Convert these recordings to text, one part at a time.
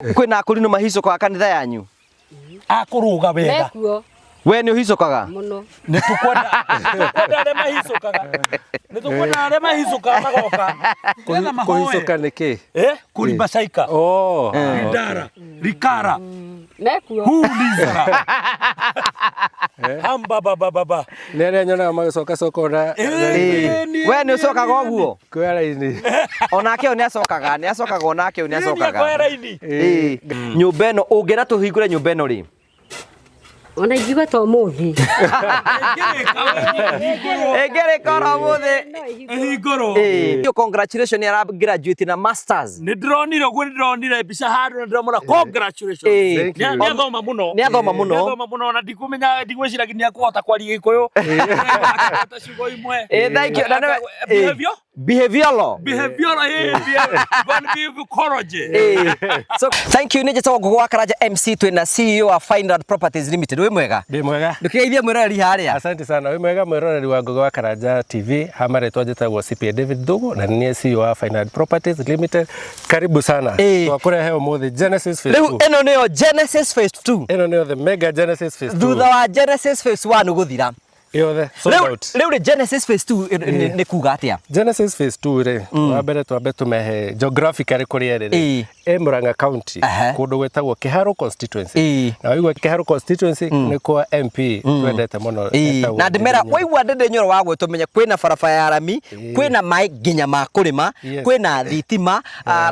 Kwĩna akũrinũ mahicũkaga kanitha yanyu? Akũrũga wega. Mekuo. We nĩ ũhicũkaga? Mũno. Nĩ tũkwenda tũkwenda arĩa mahicũkaga. Nĩ tũkwenda arĩa mahicũkaga magoka. Nĩgetha mahoe. Kũhicũka nĩ kĩ? Eh, kũribacaika. Oh. Rindara, rikara. Mekuo. Hulizara. Hamba baba baba. Nĩ arĩa nyonaga magĩcoka coka ona We nĩ ũcokaga ũguo? kuoya raini. Onake ũyũ nĩ acokaga, nĩ acokaga onake ũyũ nĩ acokaga. Kuoya raini. Ĩĩ. Nyũmba ĩno ũngĩenda tũhingũre nyũmba ĩno rĩ? Ona ingiuga ta ũmũthĩ. Ĩngĩrĩka oro ũmũthĩ. Ĩhingũrwo. Ĩĩ. Congratulations nĩ ara graduate na masters. Nĩ ndĩronire ũguo nĩ ndĩronire mbica handũ na ndĩramona congratulations. Ĩĩ. Thank you. Nĩ athoma mũno. Nĩ athoma mũno. Nĩ athoma mũno na ndikumenya ndigwĩciragia nĩ akũhota kwaria Gĩkũyũ. Akĩhota ciugo imwe. Ĩĩ, thank you. Na nĩwe- Behavior? Behavioral. Behavioral, eh, behaviorology. Ĩĩ. So thank you nĩ njĩtagwo Ngũgũ wa Karanja MC twĩna CEO wa Fineland Properties Limited. Wĩ mwega? Ndĩ mwega. Ndũkĩgeithie mwĩroreri harĩa. Asante sana. Wĩ mwega mwĩroreri wa Ngũgĩ wa Karanja TV. Ha marĩtwa njĩtagwo CPA David Thugu na nĩ niĩ CEO wa Fineland Properties Limited. Karibu sana. Ĩĩ. Twakũrehe ũmũthĩ Genesis Phase Rĩu 2. ĩno nĩyo Genesis Phase 2. Ĩno nĩyo the mega Genesis Phase 2. Thutha wa Genesis Phase 1 gũthira. Yothe sold Rĩu out. rĩu rĩ Genesis Phase 2 nĩ kuga atĩa? Genesis Phase 2 rĩ, wa mbere twambe tũmehe geographically kũrĩa ĩrĩ Ĩĩ. rĩ. Ĩ Murang'a County, Aha. kũndũ gwĩtagwo Kĩharũ constituency. Ĩĩ. Na waigua Kĩharũ constituency nĩ kwa MP twendete mũno. Ĩĩ. etagwo Na ndĩmera Ndindi Nyoro. waigua Ndindi Nyoro wa gwĩtwo menye kwĩna barabara ya rami, kwĩna maĩ nginya ma kũrĩma, Yes. kwĩna thitima,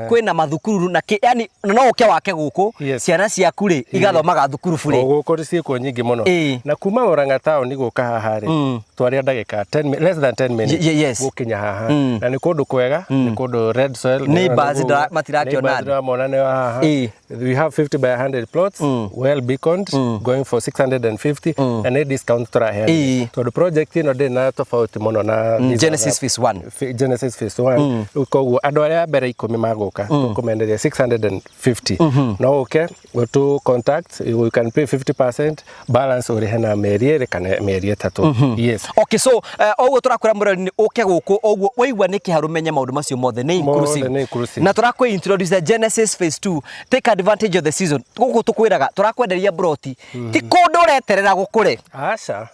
kwĩna mathukuru na kĩ, yani no ũke wake gũkũ, Yes. ciana ciaku rĩ igathomaga thukuru O burĩ. gũkũ ciĩkuo nyingĩ mũno. Ĩĩ. Na kuma Murang'a town gũka haha rĩ, twaria ndagĩka 10 less than 10 minutes Yes. gũkinya haha. Na nĩ kũndũ kwega, nĩ kũndũ red soil. Neighbors matirakiona Neighbors andũ. ndĩramona nĩ haha. Ĩĩ. We have 50 by 100 plots, well beaconed, going for 650 na nĩ discount tũraheana. Ĩĩ. Tondũ project ĩno ndĩrĩ na tofauti mũno na these Genesis other- Phase 1. Genesis Phase 1. Rĩu koguo andũ arĩa a mbere ikũmi magũka tũkũmenderia 650. No ũke ũtũ contact, you can pay 50% balance ũrĩhe na mĩeri ĩrĩ kana mĩeri ĩtatũ. Yes. Okay, so oguo tũrakwĩra mũrori nĩ ũke gũkũ oguo waigua nĩ kĩharũ menye maũndũ macio mothe nĩ inclusive. Mothe nĩ inclusive. Na tũrakwĩ introduce Genesis Phase 2 take advantage of the season. Gũkũ tũkwĩraga tũrakwenderia broti ti kũndũ ũreterera gũkũre. Aca.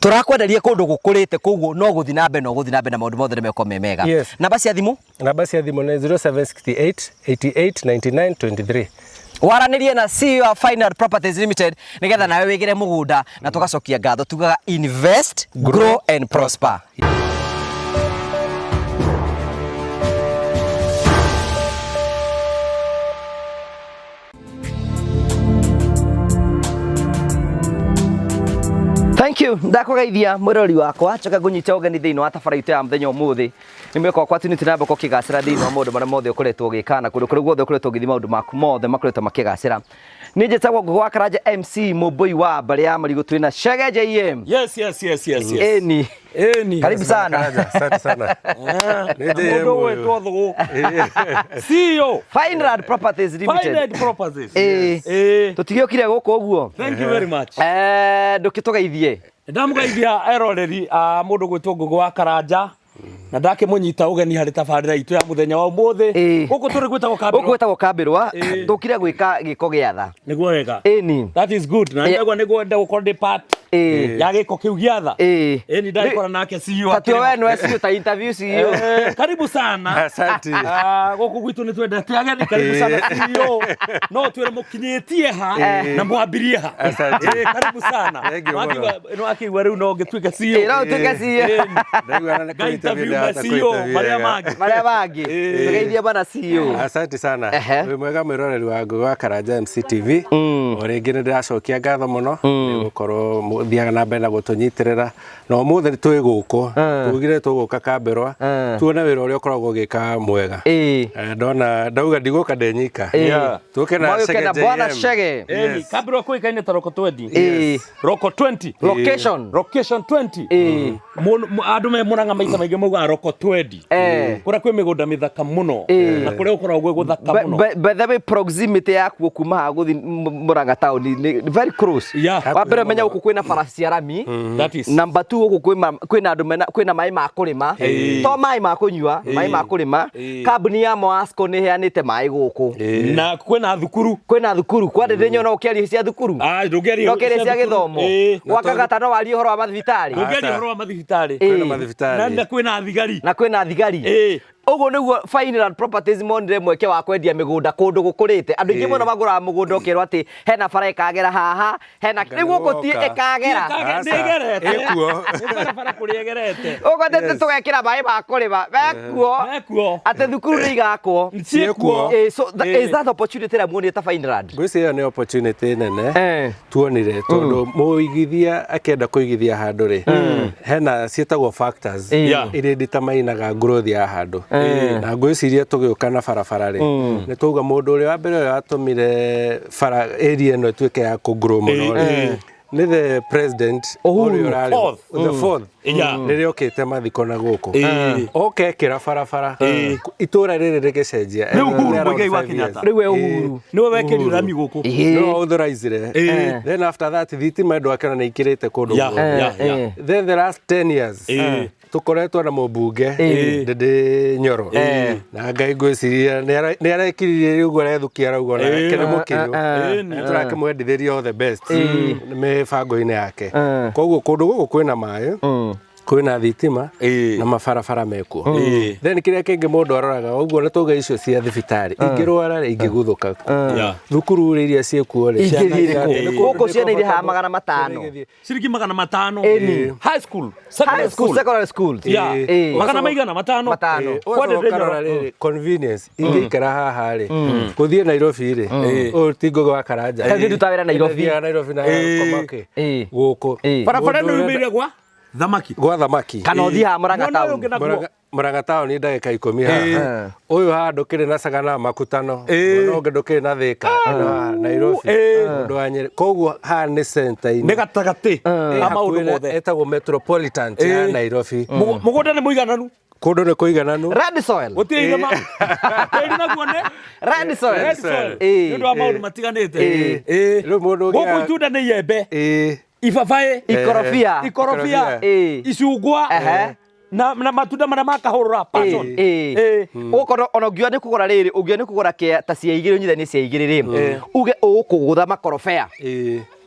Tũrakwenderia kũndũ gũkũrĩte koguo no gũthiĩ na mbere no gũthiĩ na mbere na maũndũ mothe nĩ megũkorwo me mega. Yes. Namba cia thimũ Namba cia thimũ nĩ 0768 88 99 23. waranĩrie na CEO wa Final Properties Limited nĩgetha nawe wĩgĩre mũgũnda na tũgacokia ngatho tugaga invest, grow and prosper. Thank you ndakũgeithia mwĩrori wakwa njoka ngũnyite ũgeni thĩinĩ wa tabara itũ ya mũthenya ũmũthĩ nĩ mwĩko wakwa tiniti na mboko kĩgacĩra thĩinĩ wa maũndũ marĩa mothe ũkoretwo ũgĩka na kũndũ kũrĩa guothe ũkoretwo ũgĩthiĩ maũndũ maku mothe makoretwo makĩgacĩra. Niĩ njĩtagwo Ngũgĩ wa Karanja MC Mũmbũi wa mbarĩ ya Marigũ twĩ na Chege JM. Yes, yes, yes, yes, yes. Ĩni. Ĩni. Karibu sana. Karanja, asante sana. Nĩ JM Mũndũ ũyũ. ũgwĩtwo Thũgũ. CEO. Fineland Properties Limited. Fineland Properties. Ĩĩ. Ĩĩ. Tũtigĩũkire gũkũ ũguo. Thank you very much. Ndũkĩtũgeithie. Ndamũgeithia eroreri a mũndũ gwĩtwo Ngũgĩ wa Karanja na ndakĩmũnyita ũgeni harĩ tabarĩra itũ ya mũthenya wa ũmũthĩ. Ĩĩ. Gũkũ tũrĩ gwĩtagwo Gũkũ Kambĩrwa. gwĩtagwo Kambĩrwa. Ĩĩ. Tũkire gwĩka gĩko gĩa tha. Nĩguo wega. Ĩni. That is good. Na Ĩĩ. ndagwa nĩguo enda gũkorwo ndĩ part Ĩĩ. ya gĩko kĩu gĩa tha. Ĩĩ. Ĩni ndagĩkora nake CEO. Ta tuo akĩrĩ we ho. nĩwe CEO ta interview CEO. Karibu sana. Asante. Gũkũ gwitũ nĩ twendete ageni. Karibu sana CEO. No twĩre mũkinyĩtie ha na mwambirie ha. Asante. Karibu sana. Thank you mũno. Nĩ wakĩigua rĩu no ngĩtuĩke CEO. Ĩĩ, no ũtuĩke CEO. Ĩni. Ndaigua na nĩ Nga interview kũ-interview ma ndahota CEO kũ-interview marĩa wega. mangĩ. Marĩa mangĩ. Tũgeithie bwana CEO. Asante sana. Ehe. Wĩ mwega mwĩroreri wa Ngũgĩ wa Karanja MCTV. O rĩngĩ nĩ ndĩracokia ngatho mũno nĩ gũkorwo mũthiaga na mbere na gũtũnyitĩrĩra. Na ũmũthĩ twĩ gũkũ, tugire tũgũka Kambĩrwa, tuone wĩra ũrĩa ũkoragwo ũgĩka mwega. Ĩĩ. Ndona ndauga ndigũka ndĩ nyika. Ĩĩ. Tũke na Magĩũke Chege na bwana JM. Chege. Ĩni, Kambĩrwa kũĩkaine ta Roko 20. Ĩĩ. Roko 20. Location. Location 20. Ĩĩ. Andũ me Murang'a maita maingĩ maugaga Roko 20. Eh. Kũrĩa kwĩ mĩgũnda mĩthaka mũno. Ĩĩ. Na kũrĩa gũkoragwo gwĩ gũthaka mũno. By the way proximity yakuo kuma haha gũthiĩ Murang'a town nĩ very close. Yeah. Wa mbere menya gũkũ kwĩna Bara cia rami. That is. Number 2, gũkũ kwĩna andũ mena kwĩna maĩ ma kũrĩma, to maĩ ma kũnyua, maĩ ma kũrĩma. Kambuni ya Moasco nĩ ĩheanĩte maĩ gũkũ. Na kwĩna thukuru. Kwĩna thukuru kwandĩ ndĩnyona ũkĩaria cia thukuru. Ah, ndũngĩaria. No kĩrĩ cia gĩthomo. Gwakagata no warie ũhoro wa mathibitarĩ. Ndũngĩaria ũhoro wa mathibitarĩ. Kwĩna mathibitarĩ. Na kwĩna thigari. Na kwĩna thigari. Ũguo nĩguo Fineland Properties monire mweke wa kwendia mĩgũnda kũndũ gũkũrĩte. Andũ aingĩ mũno magũraga mũgũnda ũkerwo atĩ hena bara ĩkagera haha, hena rĩu gũkũ ti ĩkagera. Nĩ ĩgerete. Ĩkuo. Nĩ barabara kũrĩa ĩgerete. Ũguo atĩ tũgekĩra maĩ ma kũrĩma mekuo. Mekuo. Atĩ thukuru nĩ igakwo. Ciĩkuo. So is that opportunity ĩrĩa muonire ta Fineland? Ngwĩciria ĩyo nĩ opportunity nene tuonire, tondũ mũigithia akĩenda kũigithia handũ rĩ, hena ciĩtagwo factors iria determinaga growth ya handũ, na ngwĩciria tũgĩũka na barabara rĩ, nĩ twauga mũndũ ũrĩa wa mbere ũrĩa watũmire bara area ĩno ĩtuĩke ya kũ grow mũno rĩ, nĩ the president Uhuru. ũrĩa ũrarĩ Fourth. the fourth, rĩrĩa okĩte mathiko na gũkũ oka ekĩra barabara, itũra rĩrĩ rĩgĩcenjia. Nĩ Uhuru Around Muigai wa 5 years. Kenyatta. Rĩu we Uhuru. Nĩwe wekĩrire rami gũkũ. No authorizire. Then after that thitima andũ akena nĩ ikĩrĩte kũndũ guothe. Then the last 10 years tũkoretwo na mũmbunge Ndĩndĩ Nyoro, na Ngai ngwĩciria nĩ arekiririe ũguo arethukia arauga onake nĩ mũkinyu. Nĩ tũrakĩmwendithĩria all the best mĩbango-inĩ yake. Koguo kũndũ gũkũ kwĩna maĩ, kwĩna thitima na mabarabara mekuo. Then kĩrĩa kĩngĩ mũndũ aroraga ũguo nĩ tauga icio cia thibitarĩ ingĩrwara rĩ, ingĩguthũka thukuru rĩ, iria ciĩkuo rĩ, Ingĩthiĩ kũ? nĩ kũndũ Gũkũ ciana irĩ haha nĩ 500. igĩthiĩ. Ciringi 500. Ĩni. High school, secondary High school, school. secondary school. Magana maigana matano. Matano. Kwa Ndĩndĩ Ũgacoka ũkarora Nyoro. rĩrĩ, convenience ingĩikara haha rĩ, gũthiĩ Nairobi rĩ, ũyũ ti Ngũgĩ wa Karanja. Kaingĩ ndutaga wĩra Nairobi. Thiaga Nairobi na koma kĩ gũkũ. Barabara ĩno Mũndũ ũrenda- yumĩire gwa thamaki. Gwa thamaki. Kana ũthiĩ haha Murang'a Mwena ũyũ town. ũngĩ naguo. Murang'a town ndagĩka 10 haha. Ũyũ haha ndũkĩrĩ na Sagana makutano, mwena ũngĩ ndũkĩrĩ na Thĩka, ĩno haha Nairobi, mũndũ wa Nyĩrĩ. Koguo haha nĩ center-inĩ. Nĩ gatagatĩ Ĩ ka maũndũ hakuhĩ na- mothe. ĩtagwo metropolitan ya Nairobi. Mũgũnda nĩ mũigananu. Kũndũ nĩ kũigananu. Red soil. Gũtirĩ irĩma. Tĩri naguo nĩ Red soil. red soil. Ĩĩ. Nĩ ũndũ wa maũndũ matiganĩte. Rĩu mũndũ Gũkũ ũngĩ itunda nĩ iembe, ibabaĩ, Ikorobia. ikorobia, icungwa na matunda marĩa makahũrũra passion. Ũgũkorwo ona ũngiuga nĩ kũgũra rĩrĩ, ũngiuga nĩ kũgũra kĩa ta cia igĩrĩ, ũnyithanie cia igĩrĩ rĩ, uge ũgũkũgũtha makorobea.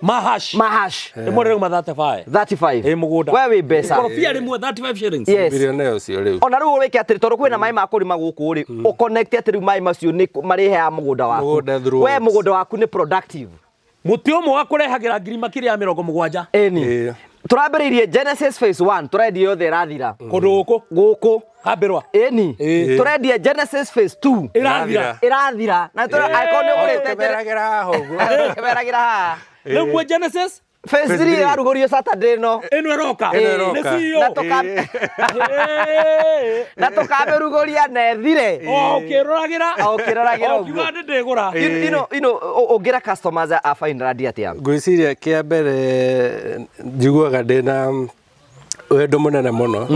Mahash. Mahash. Rĩmwe rĩrauma 35. 35. Ĩ mũgũnda. We wĩ mbeca. Ikorobia rĩmwe 35 shillings. Yes. Bilionea ũcio rĩu. Ona rĩu ũrĩke atĩrĩ, tondũ kwĩna maĩ ma kũrĩma gũkũ rĩ, ũconnect atĩ rĩu maĩ macio nĩ marĩheaga mũgũnda waku. Mũgũnda throughout. We mũgũnda waku nĩ productive. Mũtĩ ũmwe wakũrehagĩra ngiri makĩria ya 70. Ĩni. Tũrambĩrĩirie Genesis phase 1, tũrendia yothe ĩrathira. Kũndũ gũkũ. Gũkũ. Kambĩrwa. Ĩni. Tũrendia Genesis phase 2. Ĩrathira. Ĩrathira. Na tũra angĩkorwo nĩ ũgũrĩte Tũkĩmeragĩra haha ũguo. Tũkĩmeragĩra haha. Rĩu mwe Genesis Phase 3 ĩrarugũrio Saturday ĩno. Ĩno ĩroka. Ĩno ĩroka. Nĩ CEO. Na na tũkamĩrugũria na ĩthire. O ũkĩroragĩra. O ũkĩroragĩra O ũkiuga ũguo. nĩ ndĩgũra. Ũngĩra customers a Fineland atĩa? Ngwĩciria kĩa mbere njiguaga ndĩna wendo mũnene mũno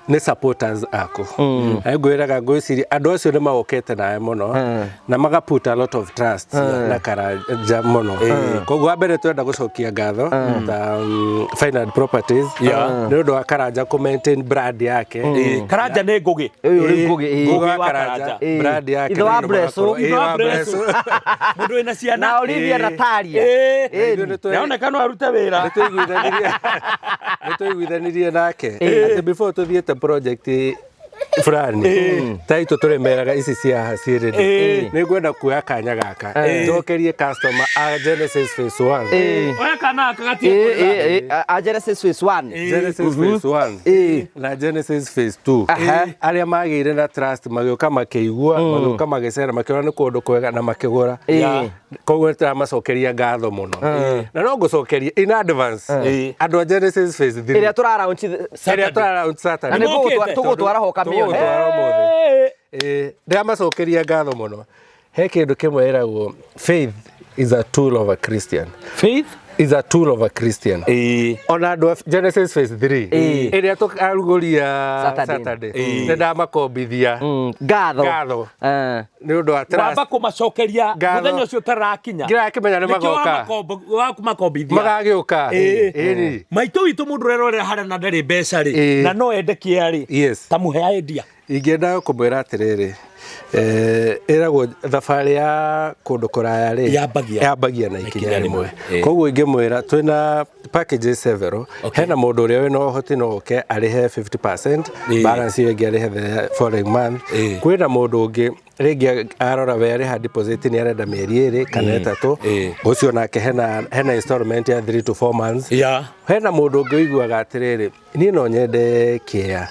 nĩ supporters aku. Na ngwĩraga ngwĩciria andũ acio nĩ magũkĩte nawe mũno na maga put a lot of trust na Karanja mũno. Koguo wa mbere twenda gũcokia ngatho ta Fineland Properties nĩ ũndũ wa Karanja kũ maintain brand yake. Karanja nĩ Ngũgĩ. Ũyũ rĩu Ngũgĩ, ĩĩ. Ngũgĩ wa wa Karanja, Karanja. brand yake Ithe wa na andũ Breso. magakorwo- Ithe Ĩĩ, wa wa Breso. Breso. Mũndũ wĩna ciana. Na Olivia Natalia. Ithuĩ nĩ Nĩaroneka no arute wĩra. Nĩtwaiguithanirie nake atĩ before tũthiĩte project fulani ta itũ tũrĩmeraga ici cia haha ciĩ ready, nĩ ngwenda kuoya kanya gaka njokerie customer a Genesis phase 1. Oya kana gaka gatirĩ Ĩĩ, kũrĩra. ĩĩ, a Genesis phase 1. Genesis phase 1 na Genesis phase 2, arĩa magĩire na trust, magĩũka makĩigua, magĩũka magĩcera, makĩona nĩ kũndũ kwega na makĩgũra. Koguo nĩtũramacokeria ngatho mũno, na no ngũcokeria in advance andũ a Genesis phase 3 Ĩrĩa tũra launch ĩrĩa tũra launch na Saturday. nĩ tũgũtwara ho kamĩone. Tũgũtwara ũmũthĩ. Ndĩramacokeria ngatho mũno. He kĩndũ kĩmwe ĩragwo, faith is a tool of a Christian. Faith. is a tool of a Christian. Ĩĩ. Ona andũ a Genesis phase 3 Ĩĩ. ĩrĩa tũkarugũria Saturday. Saturday nĩ ndamakombithia Ngatho. Ngatho. Eh. Nĩ ũndũ wa trust. Wamba kũmacokeria Ngatho. mũthenya ũcio ũtarakinya. Ngĩrakĩmenya nĩ Nĩkĩo magoka. wakumakombithia. Magagĩũka. Ĩĩ. Ĩni. Maitũ witũ mũndũ ũrerorera harĩa na ndarĩ mbeca rĩ Ĩĩ. na no ende kĩa rĩ Yes. ta mũhe idea. Ingĩenda kũmwĩra atĩrĩrĩ, ĩragwo thabarĩ ya kũndũ kũraya rĩ Yambagia. yambagia na ikinya Ikinya rĩmwe. rĩmwe. Ĩĩ. Koguo ingĩmwĩra twĩna packages several. Okay. Hena mũndũ ũrĩa wĩna ũhoti no oke arĩhe 50%, Ĩĩ. balance ĩyo ĩngĩ arĩhe the following month. Ĩĩ. Kwĩna mũndũ ũngĩ rĩngĩ arora we arĩha deposit nĩ arenda mĩeri ĩrĩ kana ĩtatũ, Ĩĩ. ũcio nake hena installment ya 3 to 4 months. Yeah. Hena mũndũ ũngĩ ũiguaga atĩrĩrĩ, niĩ no nyende kĩea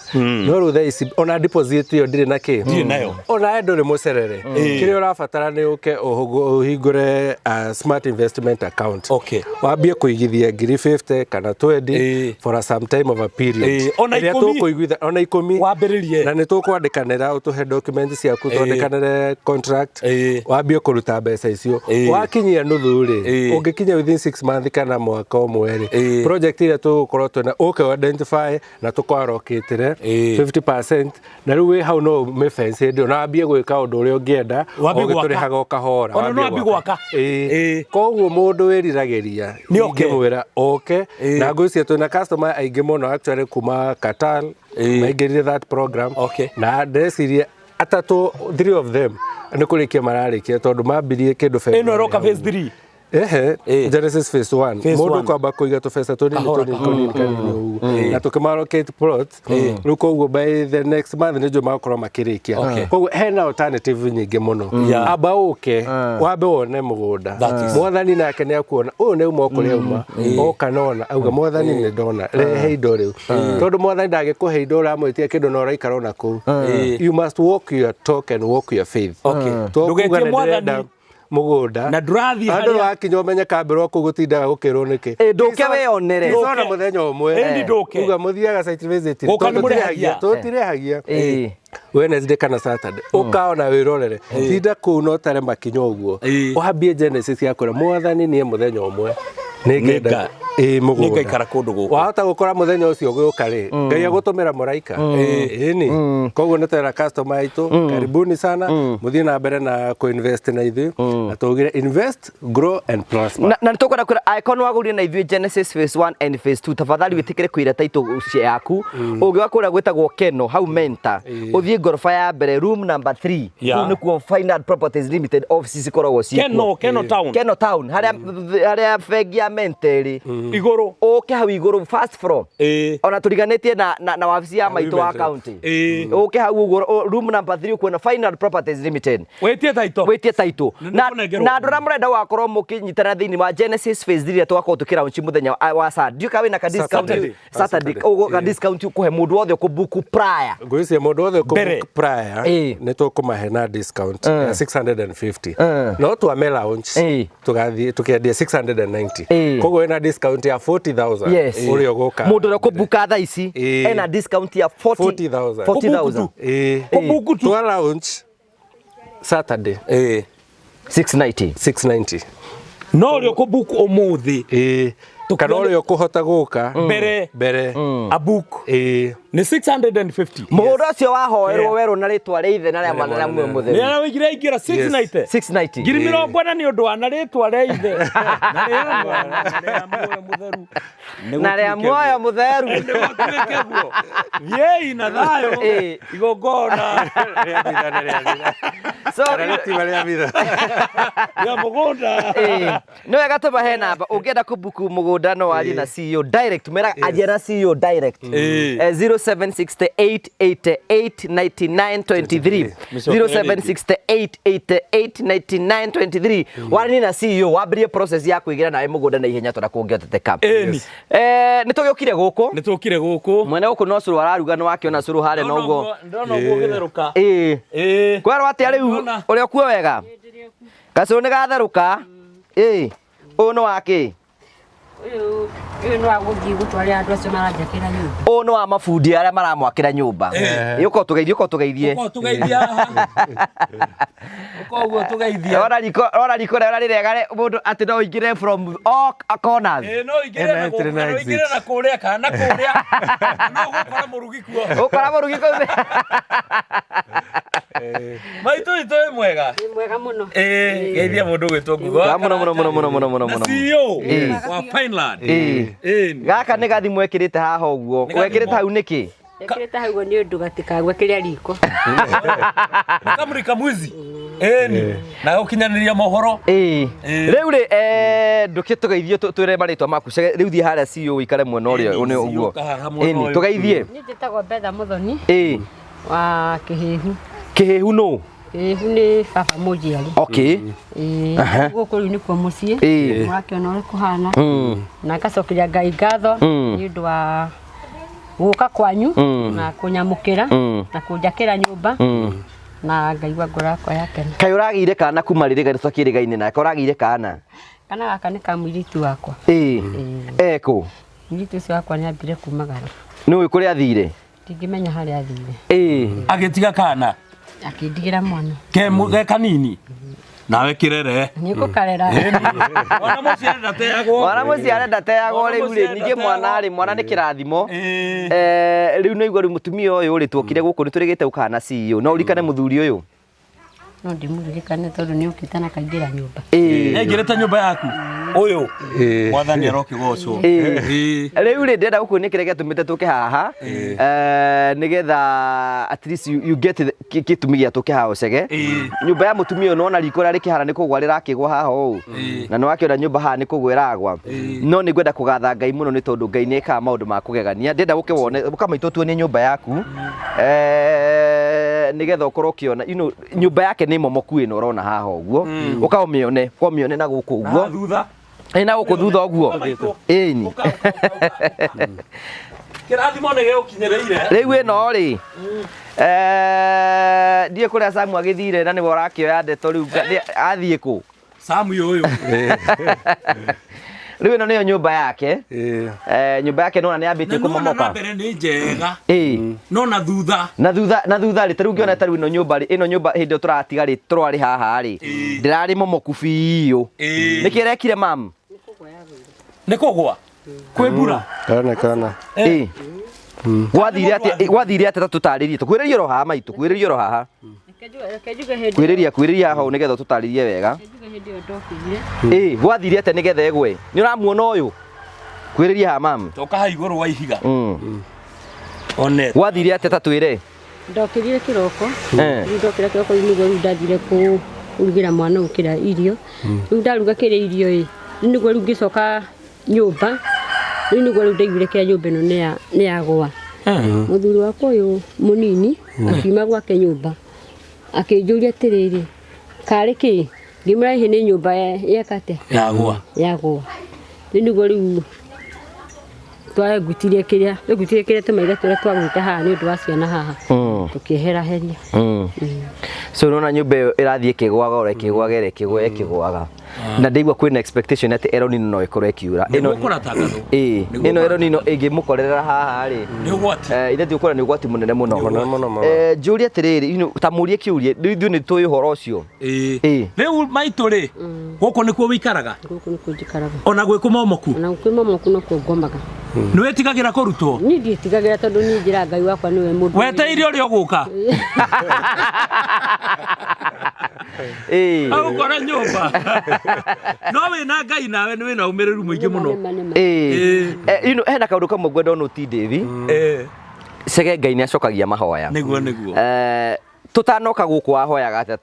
no rĩu thaa ici ona deposit ĩyo ndirĩ na kĩ Ndirĩ nayo. Ona we ndũrĩ mũcerere, kĩrĩa ũrabatara nĩ ũke ũhingũre smart investment account. Okay. Wambie kũigithia ngiri 50 kana 20 Ĩĩ. for a some time of a period. Ĩĩ, ona Ĩrĩa ikũmi. tũkũiguitha ona ikũmi. Wambĩrĩrie. Na nĩ tũkwandĩkanĩra ũtũhe document ciaku, twandĩkanĩre contract. Ĩĩ. Wambie kũruta mbeca icio. Ĩĩ. Wakinyia nuthu rĩ, Ĩĩ. ũngĩkinya within 6 months kana mwaka ũmwe rĩ, Ĩĩ. project ĩrĩa tũgũkorwo twĩna ũke identify na tũkwarokĩtĩre Ĩĩ. 50%, na rĩu wĩ hau no ũmĩfence hĩndĩ ĩyo na wambie gwĩka ũndũ ũrĩa ũngĩenda Wambie gwaka. ũgĩtũrĩhaga o kahora. Ona no wambie wambie gwaka. Ĩĩ. Ĩĩ. Koguo mũndũ wĩriragĩria Nĩ oke. ingĩmwĩra oke. Ĩĩ. Na ngwĩciria twĩna customer aingĩ mũno actually kuma Qatar Ĩĩ. maingĩrire that program. Okay. Na ndĩreciria atatũ, three of them nĩ kũrĩkia mararĩkia tondũ mambirie kĩndũ Ĩno February ĩroka hau. phase 3. Ehe, Ĩĩ. Genesis phase 1. Phase Mũndũ one. kwamba kũiga tũbeca tũnini Kahora, tũnini kahora. tũnini kanini ũguo na tũkĩmarocate plot rĩu, koguo by the next month nĩ njũĩ magakorwo makĩrĩkia. Okay. Koguo hena alternative nyingĩ mũno. Yeah. Amba ũke wambe wone mũgũnda. That is. Mwathani nake nĩ akuona ũyũ nĩ uma kũrĩa uma oka nona auga, "Mwathani, nĩ ndona, rehe indo rĩu," tondũ mwathani ndangĩkũhe indo ũramwĩtia kĩndũ na ũraikara ona kũu. You must walk your talk and walk your faith. Okay. To kuga Ndũgetie nĩ Mwathani ndĩrenda mũgũnda na ndũrathiĩ andũ harĩa- wakinya ũmenye kambĩrwo kũu gũtindaga gũkĩrwo nĩkĩ. Ĩ, ndũke wĩyonere. Ndũke mũthenya ũmwe. Ĩni ndũke. Uga mũthiaga site visit. Gũka nĩ Tondũ mũrĩhagia. tũtirĩhagia Ĩĩ. Wednesday kana Saturday, ũkaona wĩrorere, tinda kũu no tare makinya ũguo. Ĩĩ. Wambie Genesis ya kwĩra mwathani, niĩ mũthenya ũmwe Nĩnga- nĩngenda ĩĩ mũgũnda. Nĩngaikara kũndũ gũkũ. Wahota gũkora mũthenya ũcio ũgĩũka rĩ, Ngai agũtũmĩra mũraika. Ĩni koguo nĩ twera customer aitũ karibuni sana, mũthiĩ na mbere na kũ-invest na ithuĩ, na tũgire invest, grow and prosper. Na nä tåkwenda kwä ra angäkorwo nä wagå na ithuä Genesis phase 1 and phase 2, tafadhali wä tä kä re kwä ra taitå yaku å ngä wa kå rä a gwä tagwo Keno hau Menta, å thiä ngoroba ya mbere, room number 3. Yeah. Kũu nĩkuo Fine Properties Limited office cikoragwo ciĩkuo. Keno town. Keno town harĩa bengi ya Mente ĩrĩ. Igũrũ. Ũke hau igũrũ first floor. Ĩĩ. Ona tũriganĩtie na wabici ya maitũ wa Women rep. county. Ĩĩ. Ũke hau ũguo room number 3 ũkuona Fine Properties Limited. Wĩtie taito. Wĩtie taitũ. Nĩ Na nĩkũnengerwo. na andũ arĩa mũrenda gũgakorwo mũkĩnyitana thĩinĩ wa Genesis phase 3 ĩrĩa tũgakorwo tũkĩlaunch mũthenya wa Saturday. Ndiũĩ kana wĩna ka discount. Saturday. Saturday. Ũguo ka discount ũkũhe mũndũ wothe ũkũbook prior. Ngwĩciria mũndũ wothe Mbere. ũkũbook prior Ĩĩ. nĩ tũkũmahe na discount ya 650, no twame launch Ĩĩ. tũgathiĩ tũkĩendia 690. Ĩĩ. Koguo wĩna discount ya 40,000 Yes. ũrĩa ũgũka. Mũndũ ũrĩa ũkũbuka thaa ici Ĩĩ. ena discount ya 40,000. 40,000. Ĩĩ. Kũbook tu. Twa launch Saturday. Ĩĩ. 690. 690. No ũrĩa ũkũbook ũmũthĩ Ĩĩ. Kana ũrĩa ũkũhota gũka mbere mbere. Abook Ĩĩ. nĩ 650. Mũgũnda ũcio wahoerwo Yeah. werũ na rĩtwa rĩa ithe na rĩa mwana na muoyo Nĩ mũtheru. araigĩra ingĩra 690. 690. Ngiri 40 nĩ ũndũ wa na rĩtwa rĩa ithe na rĩa mwana na rĩa muoyo mũtheru. Na rĩa muoyo mũtheru. Nĩgũtuĩke guo. Thiĩi na thayũ. Ĩĩ. Igongona Rĩa bitha nĩ rĩa bitha. So Kana rĩtiuma rĩa bitha. rĩa mũgũnda. Ĩĩ. Nĩ wega tũmahe namba ũngĩenda kũbuku mũgũnda no warie na CEO direct, meraga aria na CEO direct. Ĩĩ. 0768889923, 0768889923, waranie na CEO wambĩrĩrie process ya kwĩgĩra nawe mũgũnda na ihenya tondũ kũngĩhoteteka. Ĩni. Nĩ tũgĩũkire gũkũ. Nĩ tũkire gũkũ. Mwene gũkũ no cũrũ araruga, nĩ wakĩona cũrũ harĩa na ũguo. Ndona ũguo ũgĩtherũka. Ĩĩ. Ĩĩ. Kwerwo atĩa rĩu? Ndona. Ũrĩa ũkuo wega, gacũrũ nĩ gatherũka. Ĩĩ, ũyũ nĩ wakĩ? Ũyũ Ũyũ nĩ wa gũthiĩ gũtwarĩra andũ acio maranjakĩra nyũmba. Ũyũ nĩ wa mabundi arĩa maramwakĩra nyũmba. Ĩĩ. Ũka ũtũgeithie, ũka ũtũgeithie. Ũka ũtũgeithie haha. Ũka ũguo ũtũgeithie. Rora riko, rora riko rĩrĩa rĩrega mũndũ atĩ no ũingĩre from all corners. Ĩĩ no ũingĩre na Ena entry gũkũ na kana exit. ũingĩre na kũrĩa kana na kũrĩa. No ũgũkora mũrugi kuo. Ũkora mũrugi kũu. Maitũ witũ wĩ mwega. Nĩ mwega mũno. Ĩĩ geithia mũndũ ũgwĩtwo Ngugo wa Ga mũno mũno mũno mũno mũno mũno Na mũno. CEO Ĩĩ. wa Pineland. Ĩĩ. Ĩĩ. Gaka nĩ gathimũ ekĩrĩte haha ũguo. Nĩ gathimũ. Wekĩrĩte hau nĩkĩ? Ekĩrĩte hau ũguo nĩ ũndũ gatikagwe kĩrĩa riko. Kamũrika mwizi. Ĩni. Na gũkinyanĩria mohoro. Ĩĩ. Ĩĩ. Rĩu rĩ ndũkĩtũgeithie twĩre marĩtwa maku. Cege rĩu thiĩ harĩa CEO ũikare mwena ũrĩa Ĩni, ũnĩ CEO ũguo. ũka haha mwena Ĩni ũyũ. tũgeithie. Niĩ njĩtagwo Betha Mũthoni Ĩĩ. wa Kĩhĩhu. Kĩhĩhu nũ? Kĩhĩhu nĩ baba mũnjiari. Okay. Ĩĩ. Aha. Gũkũ rĩu nĩkuo mũciĩ. Ĩĩ. Mũrakĩona ũrĩa kũhana. Mm. Na ngacokeria Ngai ngatho Mm. nĩ ũndũ wa gũka kwanyu Mm. na kũnyamũkĩra Mm. na kũnjakĩra nyũmba Mm. na ngaigua ngoro yakwa yakena. Kaĩ ũragĩire kana kuma rĩrĩ tũtakĩrĩgaine nake ũragĩire kana? Kana gaka nĩ ka mũirĩtu wakwa. Ĩĩ. Ĩĩ. Ekũ? Mũirĩtu ũcio wakwa nĩ ambire kumagara. Nĩ ũĩ kũrĩa athire? Ndingĩmenya harĩa athire. Ĩĩ. Agĩtiga kana. Akĩndigĩra mwana. Ke ge kanini. Nawe kĩrere. Nĩ ngũkarera. Mwana mũciare ndateagwo. Mwana mũciare ndateagwo Mwana rĩu rĩ mũciare ningĩ mwana rĩ mwana nĩ kĩrathimo. Ĩĩ. Rĩu nĩ igua rĩu mũtumia ũyũ rĩ tuokire gũkũ nĩ tũrĩgĩte gũkana CEO no ũririkane mũthuri ũyũ. No ndĩmũririkane tondũ nĩ okĩte na akaingĩra nyũmba. Ĩĩ. Nĩaingĩrĩte nyũmba yaku. Ũyũ. Ĩĩ. Mwathani arokĩgocwo. Ĩĩ. Ĩĩ. Rĩu rĩ ndĩrenda gũkuonia kĩrĩa gĩatũmĩte tũke haha nĩgetha at least you get gĩtũmi gĩa tũke haha ũcege. Ĩĩ. Nyũmba ya mũtumia ũyũ nĩwona riko ũrĩa rĩkĩhana nĩ kũgwa rĩrakĩgwa haha ũũ. Ĩĩ. Na nĩwakĩona nyũmba haha nĩ kũgwa ĩragwa. Ĩĩ. No nĩ ngwenda kũgatha Ngai mũno nĩ tondũ Ngai nĩ ekaga maũndũ ma kũgegania. Ndĩrenda ũke wone ũkamaitũ tuonie nyũmba yaku nĩgetha ũkorwo ũkĩona you know, nyũmba yake nĩ momoku ĩno ũrona haha ũguo. Ũka ũmĩone, ũka ũmĩone na gũkũ Na ũguo. haha thutha. Ĩ na gũkũ thutha ũguo. Ĩni. Ũka, ũka, ũka, ũka. Kĩrathimo nĩ gĩgũkinyĩrĩire. Rĩu ĩno rĩ ndiĩ kũrĩa Samu agĩthire na nĩwe ũrakĩoya ndeto rĩu athiĩ kũ? Samu ũyũ. Rĩu ĩno nĩyo nyũmba yake. Ĩĩ. Nyũmba yake nĩwona nĩ Na yambĩtie nĩwona na kũmomoka. mbere nĩ njega. Ĩĩ. No na thutha. Na thutha na thutha rĩ tarĩu ngĩona tarĩu ĩno nyũmba rĩ ĩno nyũmba hĩndĩ ĩyo tũratiga rĩ tũrarĩ haha rĩ Ĩĩ. ndĩrarĩ momoku biũ. Ĩĩ. Nĩkĩ ĩrekire mam? Nĩ kũgwa. Kwĩ mbura. Kana kana. Ĩĩ. Gwathire atĩa gwathire atĩa ta tũtarĩrie tũkwĩrĩrie oro haha maitũ kwĩrĩrie oro haha. Reke njuge hĩndĩ Kwĩrĩria kwĩrĩria haha ũũ nĩgetha tũtarĩrie wega. reke njuge hĩndĩ ĩyo ndokĩrire. Ĩĩ gwathire atĩa nĩgetha ĩgwe? Nĩ ũramuona ũyũ? Kwĩrĩria haha mam. Toka haha igũrũ wa ihiga. One. Gwathire atĩa ta twĩre? Ndokĩrire kĩroko. Eh. Rĩu ndokĩra kĩroko rĩu nĩguo rĩu ndathire kũrugĩra mwana ũyũ kĩrĩa irio. Rĩu ndaruga kĩrĩa irio ĩ rĩu nĩguo rĩu ngĩcoka nyũmba. Rĩu nĩguo rĩu ndaiguire kĩrĩa nyũmba ĩno nĩ yagũa. Mũthuri wakwa ũyũ mũnini akiuma gwake nyũmba akĩnjũria atĩrĩrĩ karĩ kĩ? Ngĩmwĩra ĩhĩ nĩ nyũmba yeka atĩa? Yagũa. Yagũa. Rĩu nĩguo rĩu twengutirie kĩrĩa twengutirie kĩrĩa tũmaitha tũrĩa twagwĩte haha nĩ ũndũ wa ciana haha tũkĩeheraheria. So unaona nyũmba ĩyo ĩrathiĩ ĩkĩgwaga oro ĩkĩgwaga ĩrĩa ĩkĩgwaga ĩkĩgwaga. Na ndaigua kwĩna expectation atĩ El Nino no ĩkorwo ĩkiura. Nĩguo kũratangathwo. Ĩĩ, Nĩguo ĩno El Nino ĩngĩmũkorerera haha rĩ. Nĩ ũgwati. Ithe tũkũra nĩ ũgwati mũnene mũno. Mũno mũno mũno. Njũrie atĩrĩrĩ, you know, ta mũrie kĩũria, rĩu ithuĩ nĩ tũĩ ũhoro ũcio. Ĩĩ. Ĩĩ. Rĩu maitũ rĩ, gũkũ nĩkuo wĩikaraga? Gũkũ nĩkuo njikaraga. Ona gwĩ kũmomoku? Ona kwĩ momoku nokuo ngomaga. Nĩ wĩtigagĩra kũrutwo? Niĩ ndiĩtigagĩra tondũ niĩ njĩraga Ngai wakwa nĩwe mũndũ. Wetereire ũrĩa ũgũka? Ĩĩ. Agũkora nyũmba. No wĩna Ngai nawe nĩ wĩna ũmĩrĩru mũingĩ mũno. Nĩma, nĩma. Ĩĩ. You know, hena kaũndũ kamwe ngwenda ũnũti Davy. Ĩĩ. Cege Ngai nĩ acokagia mahoya. Nĩguo nĩguo. Tũtanoka gũkũ wahoyaga atĩa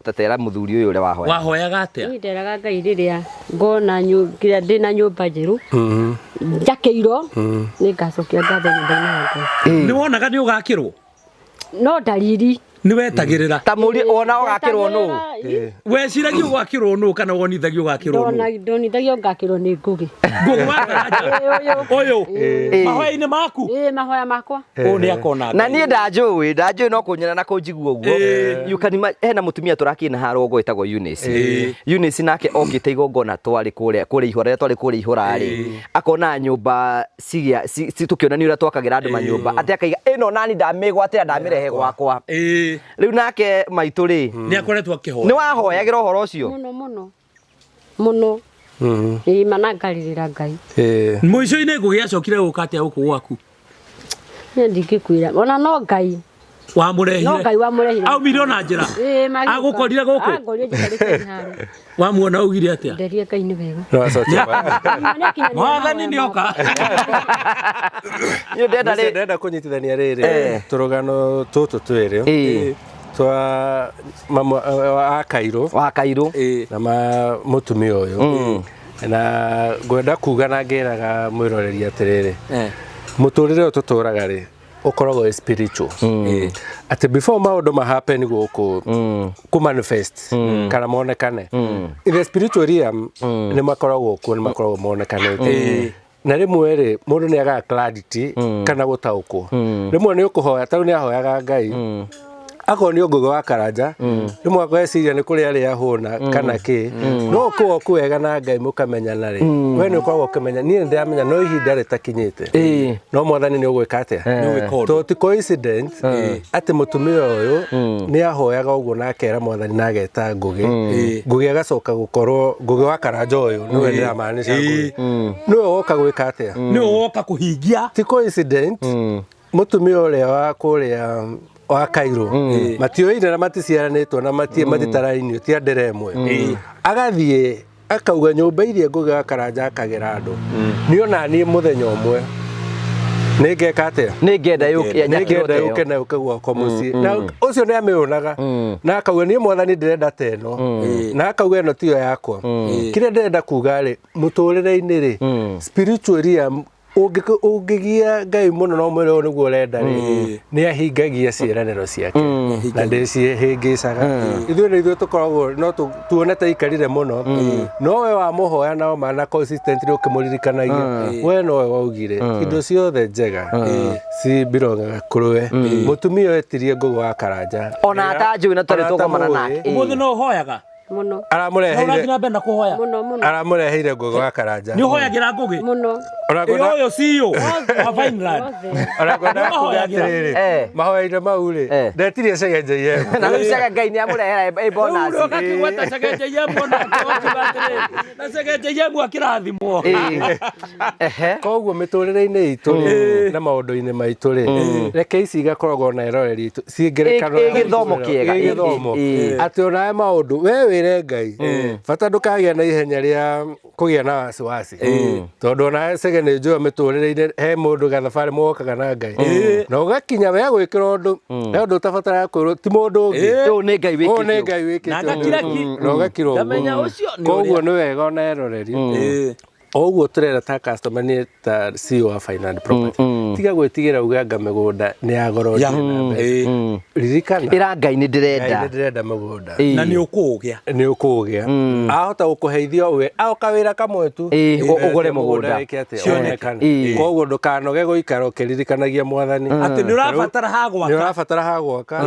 ta tera mũthuri ũyũ ũrĩa wahoyaga? Wahoyaga atĩa? Niĩ nderaga Ngai rĩrĩa ngona kĩrĩa ndĩna nyũmba njerũ njakĩirwo nĩ ngacokia ngatho nyũmba-inĩ ya Ngai. Nĩ wonaga nĩ ũgakĩrwo? No ndariri. Nĩ wetagĩrĩra. Ta mũrie wona ũgakĩrwo nũ? Weciragia ũgwakĩrwo nũ kana wonithagio ũgakĩrwo nũ? Ndonithagio ngakĩrwo nĩ Ngũgĩ. Ngũgĩ wa Karanja ũyũ mahoya-inĩ maku? Ĩĩ, mahoya makwa. Ũyũ nĩ akona Na Ngai. niĩ ndanjũĩ, ndanjũĩ no kũnyona na kũnjigua ũguo. You can imagine, hena mũtumia tũrakĩrĩ na harĩa ũguo wĩtagwo Eunice. Eunice nake okĩte igongona twarĩ kũrĩa kũrĩa ihũra rĩrĩa twarĩ kũrĩa ihũra rĩ, akona nyũmba cigia tũkĩonania ũrĩa twakagĩra andũ manyũmba, atĩ akaiga ĩno nani ndamĩgwatĩra ndamĩrehe gwakwa. Rĩu nake maitũ rĩ, Nĩ akoretwo akĩhoya. Nĩ wahoyagĩra ũhoro ũcio? Mũno mũno mũno. Ĩĩ, mana ngarĩrĩra Ngai. Mũico-inĩ Ngũgĩ acokire gũka atĩa gũkũ gwaku? Niĩ ndingĩkwĩra ona no Ngai. Wamũrehire? No Ngai wamũrehire. Aumire ona njĩra? Ĩĩ, magĩũka. Agũkorire gũkũ? Angorire njikarĩte harĩa. Wamuona augire atĩa? Nderie Ngai nĩ wega. No acokia. Mwathani nĩ oka. Niĩ ndenda rĩ Ndĩrenda kũnyitithania rĩrĩ tũrũgano tũtũ twĩrĩ twa mama wa Kairũ wa Kairũ na ma mũtumia ũyũ, na ngwenda kuga na ngĩraga mwĩroreri atĩrĩrĩ, mũtũrĩre ũyũ tũtũraga rĩ, ũkoragwo wĩ spiritual, atĩ before maũndũ ma happen gũkũ kũ manifest kana monekane in the spiritual realm, nĩ makoragwo kuo, nĩ makoragwo monekanĩte. Na rĩmwe rĩ, mũndũ nĩ agaga clarity kana gũtaũkwo. Rĩmwe nĩ ũkũhoya, tarĩu nĩ ahoyaga Ngai akorwo nĩ Ngũgĩ wa Karanja, rĩmwe akweciria nĩ kũrĩa arĩa ahũna kana kĩ, no ũkorwo ku wega na Ngai mũkamenyana rĩ, we nĩ ũkoragwo ũkĩmenya. Niĩ nĩ ndĩramenya no ihinda rĩtakinyĩte, no Mwathani nĩ ũgwĩka atĩa? Nĩ ũgwĩka ũndũ. To ti coincidence atĩ mũtumia ũyũ nĩ ahoyaga ũguo na akera Mwathani na ageta Ngũgĩ. Ngũgĩ agacoka gũkorwo Ngũgĩ wa Karanja ũyũ nĩwe ndĩramaanisha, Ngũgĩ nĩwe woka gwĩka atĩa? Nĩ woka kũhingia. Ti coincident mũtumia ũrĩa wa kũrĩa wa Cairo, matioine na maticiaranĩtwo na matitarainie, ti a ndĩra ĩmwe, agathiĩ akauga nyũmba iria Ngũgĩ wa Karanja akagĩra andũ, niĩ ona niĩ mũthenya ũmwe nĩ ngeka atĩa? Nĩ ngenda yũke. Nĩ ngenda yũke na yũke gwakwa mũciĩ. Na ũcio nĩ amĩonaga na akauga, niĩ Mwathani ndĩrenda ta ĩno, na akauga ĩno tiyo yakwa. Kĩrĩa ndĩrenda kuga rĩ, mũtũrĩre-inĩ rĩ, spiritual realm, ũngĩgia Ngai mũno na ũmwĩre ũũ nĩguo ũrenda rĩ, nĩ ahingagia ciĩranĩro ciake na ndĩcihĩngĩcaga. Ithuĩ nĩ ithuĩ tũkoragwo no tuone ta ikarire mũno, no we wamũhoya nao mana consistently ũkĩmũririkanagia, we nowe waugire indo ciothe njega ci belongaga kũrĩ we. Mũtumia ũyũ etirie Ngũgĩ wa Karanja Ona atanjũĩ na twarĩ Ona tũgomana atamũĩ. nake. Ũmũthĩ no ũhoyaga? Mũno. No ũrathiĩ Aramũreheire na mbere na kũhoya? Mũno mũno. Aramũreheire Ngũgĩ wa Karanja. Nĩ ũhoyagĩra Ngũgĩ? Mũno. Ona Ĩ, ngwenda ũyũ CEO wa Vineland. Othe. Ona ngwenda kuga Mahoyagĩra. atĩrĩrĩ, mahoya-inĩ mau rĩ, ndetirie cegenjei ĩmwe. Na rĩu cega Ngai nĩ amũrehera ĩ bonus. Rĩu ũgakĩgweta cegenjei nake ũkiuga atĩrĩrĩ, na cegenjei akĩrathimwo. Ehe. Koguo mĩtũrĩre-inĩ itũ rĩ, na maũndũ-inĩ maitũ rĩ, reke ici igakoragwo na eroreri itũ ciĩ ngerekano Ĩ- ya ĩ gĩthomo kĩega. Ĩ gĩthomo. Ĩ- Atĩ onawe maũndũ we wĩre Ngai, bata ndũkagĩa na ihenya rĩa kũgĩa na wasiwasi, tondũ onawe cege nĩ njũĩ mĩtũrĩre-inĩ he mũndũ gathabarĩ mũgokaga na Ngai na ũgakinya we gwĩkĩra ũndũ, he ũndũ ũtabataraga kwĩrwo ti mũndũ ũngĩ. Ũyũ nĩ Ngai Ũyũ wĩkĩte nĩ ũguo. Ngai wĩkĩte Na ũguo. ngakira ki. Na ũgakira ũguo. Ndamenya ũcio nĩ Koguo ũrĩa. nĩ wega ona eroreri o ũguo tũrera ta customer, nĩ ta CEO wa Finland Property, tiga gwĩtigĩra uge anga mĩgũnda nĩ ya goro. Ya. Ndĩna mbeca. Ririkana, Ĩra Ngai nĩ Ngai ndĩrenda. nĩ ndĩrenda mũgũnda. Na nĩ ũkũũgĩa. Nĩ ũkũgĩa, ahota gũkũheithia we aoka wĩra kamwe tu. Ũgũre mũgũnda. Wĩke atĩa? Cioneke. Wonekane. Koguo ndũkanoge gũikara ũkĩririkanagia Mwathani Atĩ nĩ ũrabatara ha nĩ gwaka. ũrabatara ha gwaka,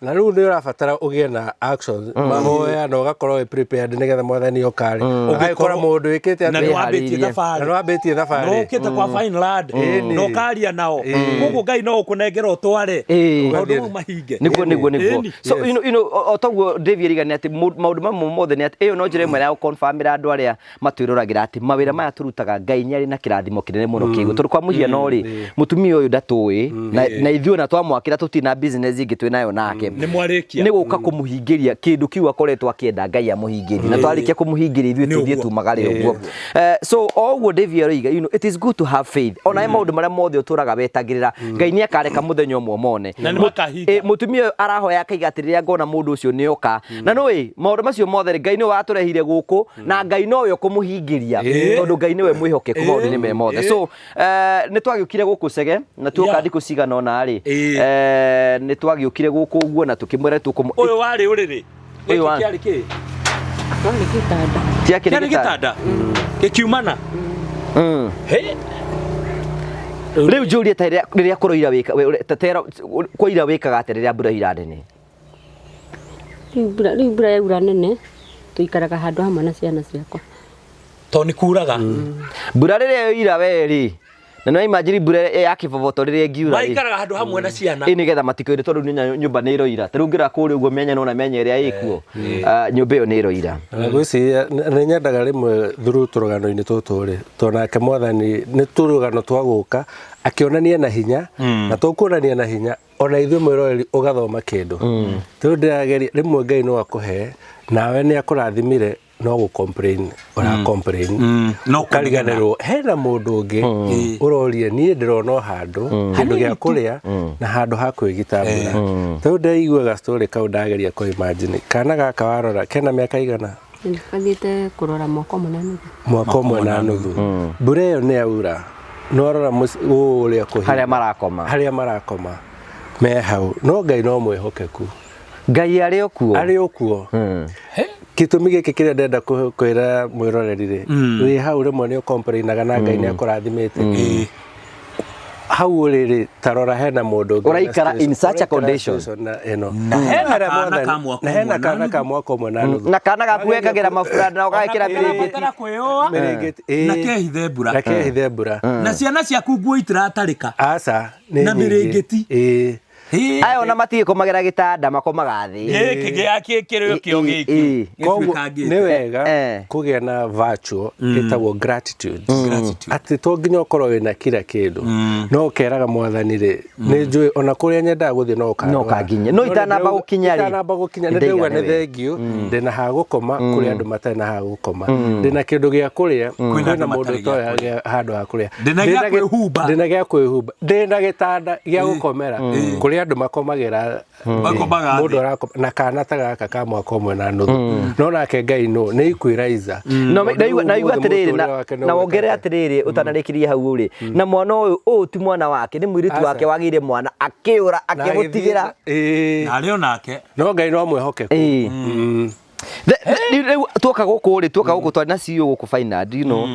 na rĩu nĩ ũrabatara ũgĩe na actions, mahoya, na ũgakorwo wĩ prepared nĩgetha Mwathani okarĩ agĩkora mũndũ wĩkĩte Na nĩ atĩa? wambĩtie Wĩharĩirie. Na thabarĩ. nĩ wambĩtie Na thabarĩ. ũkĩte kwa Finland na ũkaria nao, koguo Ngai no ũkũnengera ũtware maũndũ mau mahinge. Niguo, niguo, niguo. Ĩni. So you know o toguo Dave erigania atĩ maũndũ mamwe mothe nĩ atĩ ĩyo no njĩra ĩmwe ya gũconfirmĩra andũ arĩa matwĩroragĩra atĩ mawĩra maya tũrutaga, Ngai nĩ arĩ na kĩrathimo kĩnene mũno kĩguo, tondũ kwa mũhiano rĩ, mũtumia ũyũ ndatũĩ na ithuĩ ona twamwakĩra tũtirĩ na business ingĩ twĩ nayo nake. Nĩ mwarĩkia. Nĩ gũka kũmũhingĩria kĩndũ kĩu akoretwo akĩenda Ngai amũhingĩrie, na twarĩkia kũmũhingĩria ithuĩ Nĩ tũthiĩ ũguo. tumagare ũguo. So o ũguo Dave aroiga, it is good to have faith ona maũndũ marĩa mothe ũtũraga. ũtũraga wetagĩrĩra Ngai nĩ akareka mũthenya ũmwe mone. Na nĩ makahinga. Mũtumia ũyũ arahoya akaiga atĩ rĩrĩa ngona mũndũ ũcio nĩ oka na nũĩ maũndũ macio mothe rĩ, Ngai nĩwe watũrehire gũkũ na Ngai nowe ũkũmũhingĩria tondũ Ngai nĩwe mwĩhokeku maũndũ-inĩ me mothe. So nĩ twagĩũkire gũkũ Chege na tuoka thikũ cigana ũna rĩ, nĩ twagĩũkire gũkũ ũguo na tũkĩmwĩra tũkũmũ Ũyũ warĩ ũrĩrĩ. Ũyũ Gĩkĩ kĩarĩ kĩ? Warĩ gĩtanda. Tiakĩrĩ Kĩarĩ gĩtanda. Gĩkiumana. He. Rĩu njũrie ta rĩrĩa kũroira wĩka kwaira wĩkaga atĩa rĩrĩa mbura ira nene? Rĩu mbura yaura nene tũikaraga handũ hamwe na ciana ciakwa. To nĩ kuraga. Mbura rĩrĩa yoira we rĩ, na no imagine mbura ya kĩboboto rĩrĩa ĩngiura rĩ. Maikaraga handũ hamwe na ciana. Ĩ nĩgetha matikoire tondũ nyũmba nĩ ĩroira. Ta rĩu ũngĩrora kũrĩa ũguo mĩanya nĩwona mĩanya ĩrĩa ĩkuo. Nyũmba ĩyo nĩ ĩroira. Na ngwĩciria nĩ nyendaga rĩmwe through tũrũgano-inĩ tũtũ rĩ, tondũ nake mwathani nĩ tũrũgano twa gũka akĩonania na hinya, na to kuonania na hinya ona ithuĩ mwĩroreri ũgathoma kĩndũ. Rĩu ndĩrageria rĩmwe Ngai no akũhe nawe nĩ akũrathimire no gũ complain ũra complain No ũkariganĩrwo hena mũndũ ũngĩ ũroria niĩ ndĩrona o handũ kĩndũ gĩa kũrĩa na handũ ha kwĩgita mbura. Rĩu ndaiguaga story kau ndageria kũ imagine kana gaka warora kena mĩaka igana? Kathiĩte kũrora mwaka ũmwe na nuthu. Mwaka ũmwe na nuthu. Mbura ĩyo nĩ yaura nĩwarora ũrĩa kũhiũ Harĩa marakoma. Harĩa marakoma me hau no Ngai no mwĩhokeku. Ngai arĩ o kuo. Arĩ o kuo. Gĩtũmi gĩkĩ kĩrĩa ndĩrenda kwĩra mwĩroreri rĩ, wĩ hau rĩmwe nĩ ũcomplainaga na Ngai nĩ akũrathimĩte. Hau ũrĩ rĩ, ta rora hena mũndũ ũngĩ Ũraikara in such a condition. na ĩno. Na hena Harĩa kana mwathani- ka mwaka na hena ũmwe na kana nuthu. ka mwaka ũmwe na nuthu. Na kana gaku wekagĩra mabura na ũgekĩra mĩrĩngĩti. Karabatara kwĩyũa Mĩrĩngĩti, na ĩĩ. kehithe mbura. Na kehithe mbura. Na ciana ciaku nguo itiratarĩka. Aca, nĩ Na nyingĩ. mĩrĩngĩti. Ĩĩ. Aya ona matigĩkomagĩra gĩtanda makomaga thĩ. Gĩkĩ gĩa kĩrĩo kĩo gĩkĩ. Koguo Gĩtuĩkangĩte. nĩ wega kũgĩa na virtue ĩtagwo gratitude. Gratitude. Atĩ to nginya ũkorwo wĩna kila kĩndũ no ũkeraga mwathani rĩ nĩ njũĩ ona kũrĩa nyendaga gũthiĩ no ũkandwara. No ũkanginyia. No itanamba gũkinya rĩ, itanamba gũkinya nĩ ndaiga ndauga nĩ nĩ wega. thengiũ ndĩna ha gũkoma kũrĩ andũ matarĩ na ha gũkoma ndĩna kĩndũ gĩa kũrĩa kwĩna andũ mũndũ matarĩ gĩa ũtoĩ handũ ha kũrĩa Ndĩna gĩa kwĩhumba. ndĩna gĩa kwĩhumba ndĩna gĩtanda gĩa gũkomera kũrĩ andũ makomagĩra Makomaga thĩ. mũndũ arakoma na kana ta gaka ka mwaka ũmwe na nuthu no nake Ngai no nĩ equalizer No, Tondũ naigua rĩu naigua ũmũthĩ atĩrĩrĩ mũtũrĩre wake nĩ na wongerere ũgwĩka atĩa? atĩrĩrĩ ũtanarĩkĩria hau rĩ na mwana ũyũ ũyũ ti mwana wake nĩ mũirĩtu Aca. wake wagĩire mwana akĩũra Na agĩthiĩ- akĩmũtigĩra Ĩĩ. Na arĩ o nake. no Ngai no mwĩhokeku Ĩĩ. Rĩu tuoka gũkũ rĩ tuoka gũkũ twarĩ na CEO gũkũ Finland you know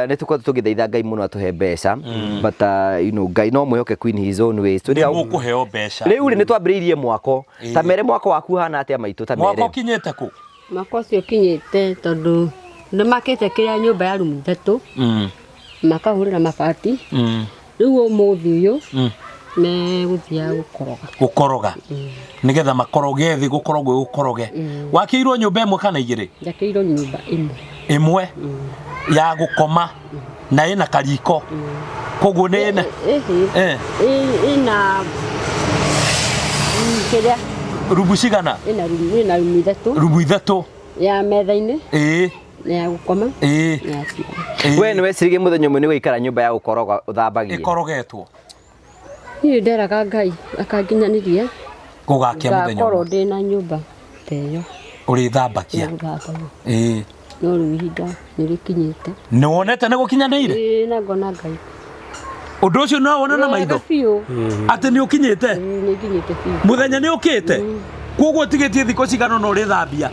nĩ tũkoretwo tũgĩthaitha Ngai mũno atũhe mbeca but you know Ngai no mwĩhokeku in his own ways Nĩ mũkũheo mbeca. Rĩu rĩ nĩ twambĩrĩirie mwako ta mere mwako waku ũhana atĩa maitũ ta Mwako mere ũkinyĩte kũ? Mwaka ũcio ũkinyĩte tondũ nĩ makĩte kĩrĩa nyũmba ya rumu ithatũ makahũrĩra mabati rĩu ũmũthĩ ũyũ megũthiaga gũkoroga. Gũkoroga. Nĩgetha makoroge thĩ gũkorogwo gũkoroge. Wakĩirwo nyũmba ĩmwe kana igĩrĩ? Njakĩirwo nyũmba ĩmwe. Ĩmwe ya gũkoma na ĩna kariko. Koguo nĩ ĩna Ĩhĩ. Ĩna kĩrĩa rumu cigana? Ĩna rumu, ĩna rumu ithatũ. Rumu ithatũ. Ya metha-inĩ. Ĩĩ. Na ya gũkoma. Ĩĩ. Na ya ciana. We nĩ weciririe mũthenya ũmwe nĩ gũikara nyũmba ya gũkoroga ũthambagie? Ĩkorogetwo. Niĩ nderaga Ngai akanginyanĩria. Gũgakia mũthenya Ngakorwo ũmwe. ndĩna nyũmba ta ĩyo. Ũrĩthambagia. Ya gũthambagia. Ĩĩ. No rĩu ihinda nĩ rĩkinyĩte. Nĩ wonete nĩ gũkinyanĩire? Ĩĩ, na ngona Ngai. Ũndũ ũcio no wone na maitho? Wega biũ. Atĩ nĩ ũkinyĩte? Ĩĩ, nĩ nginyĩte biũ. Mũthenya nĩ ũkĩte? Koguo ũtigĩtie thikũ cigana ũna ũrĩthambia?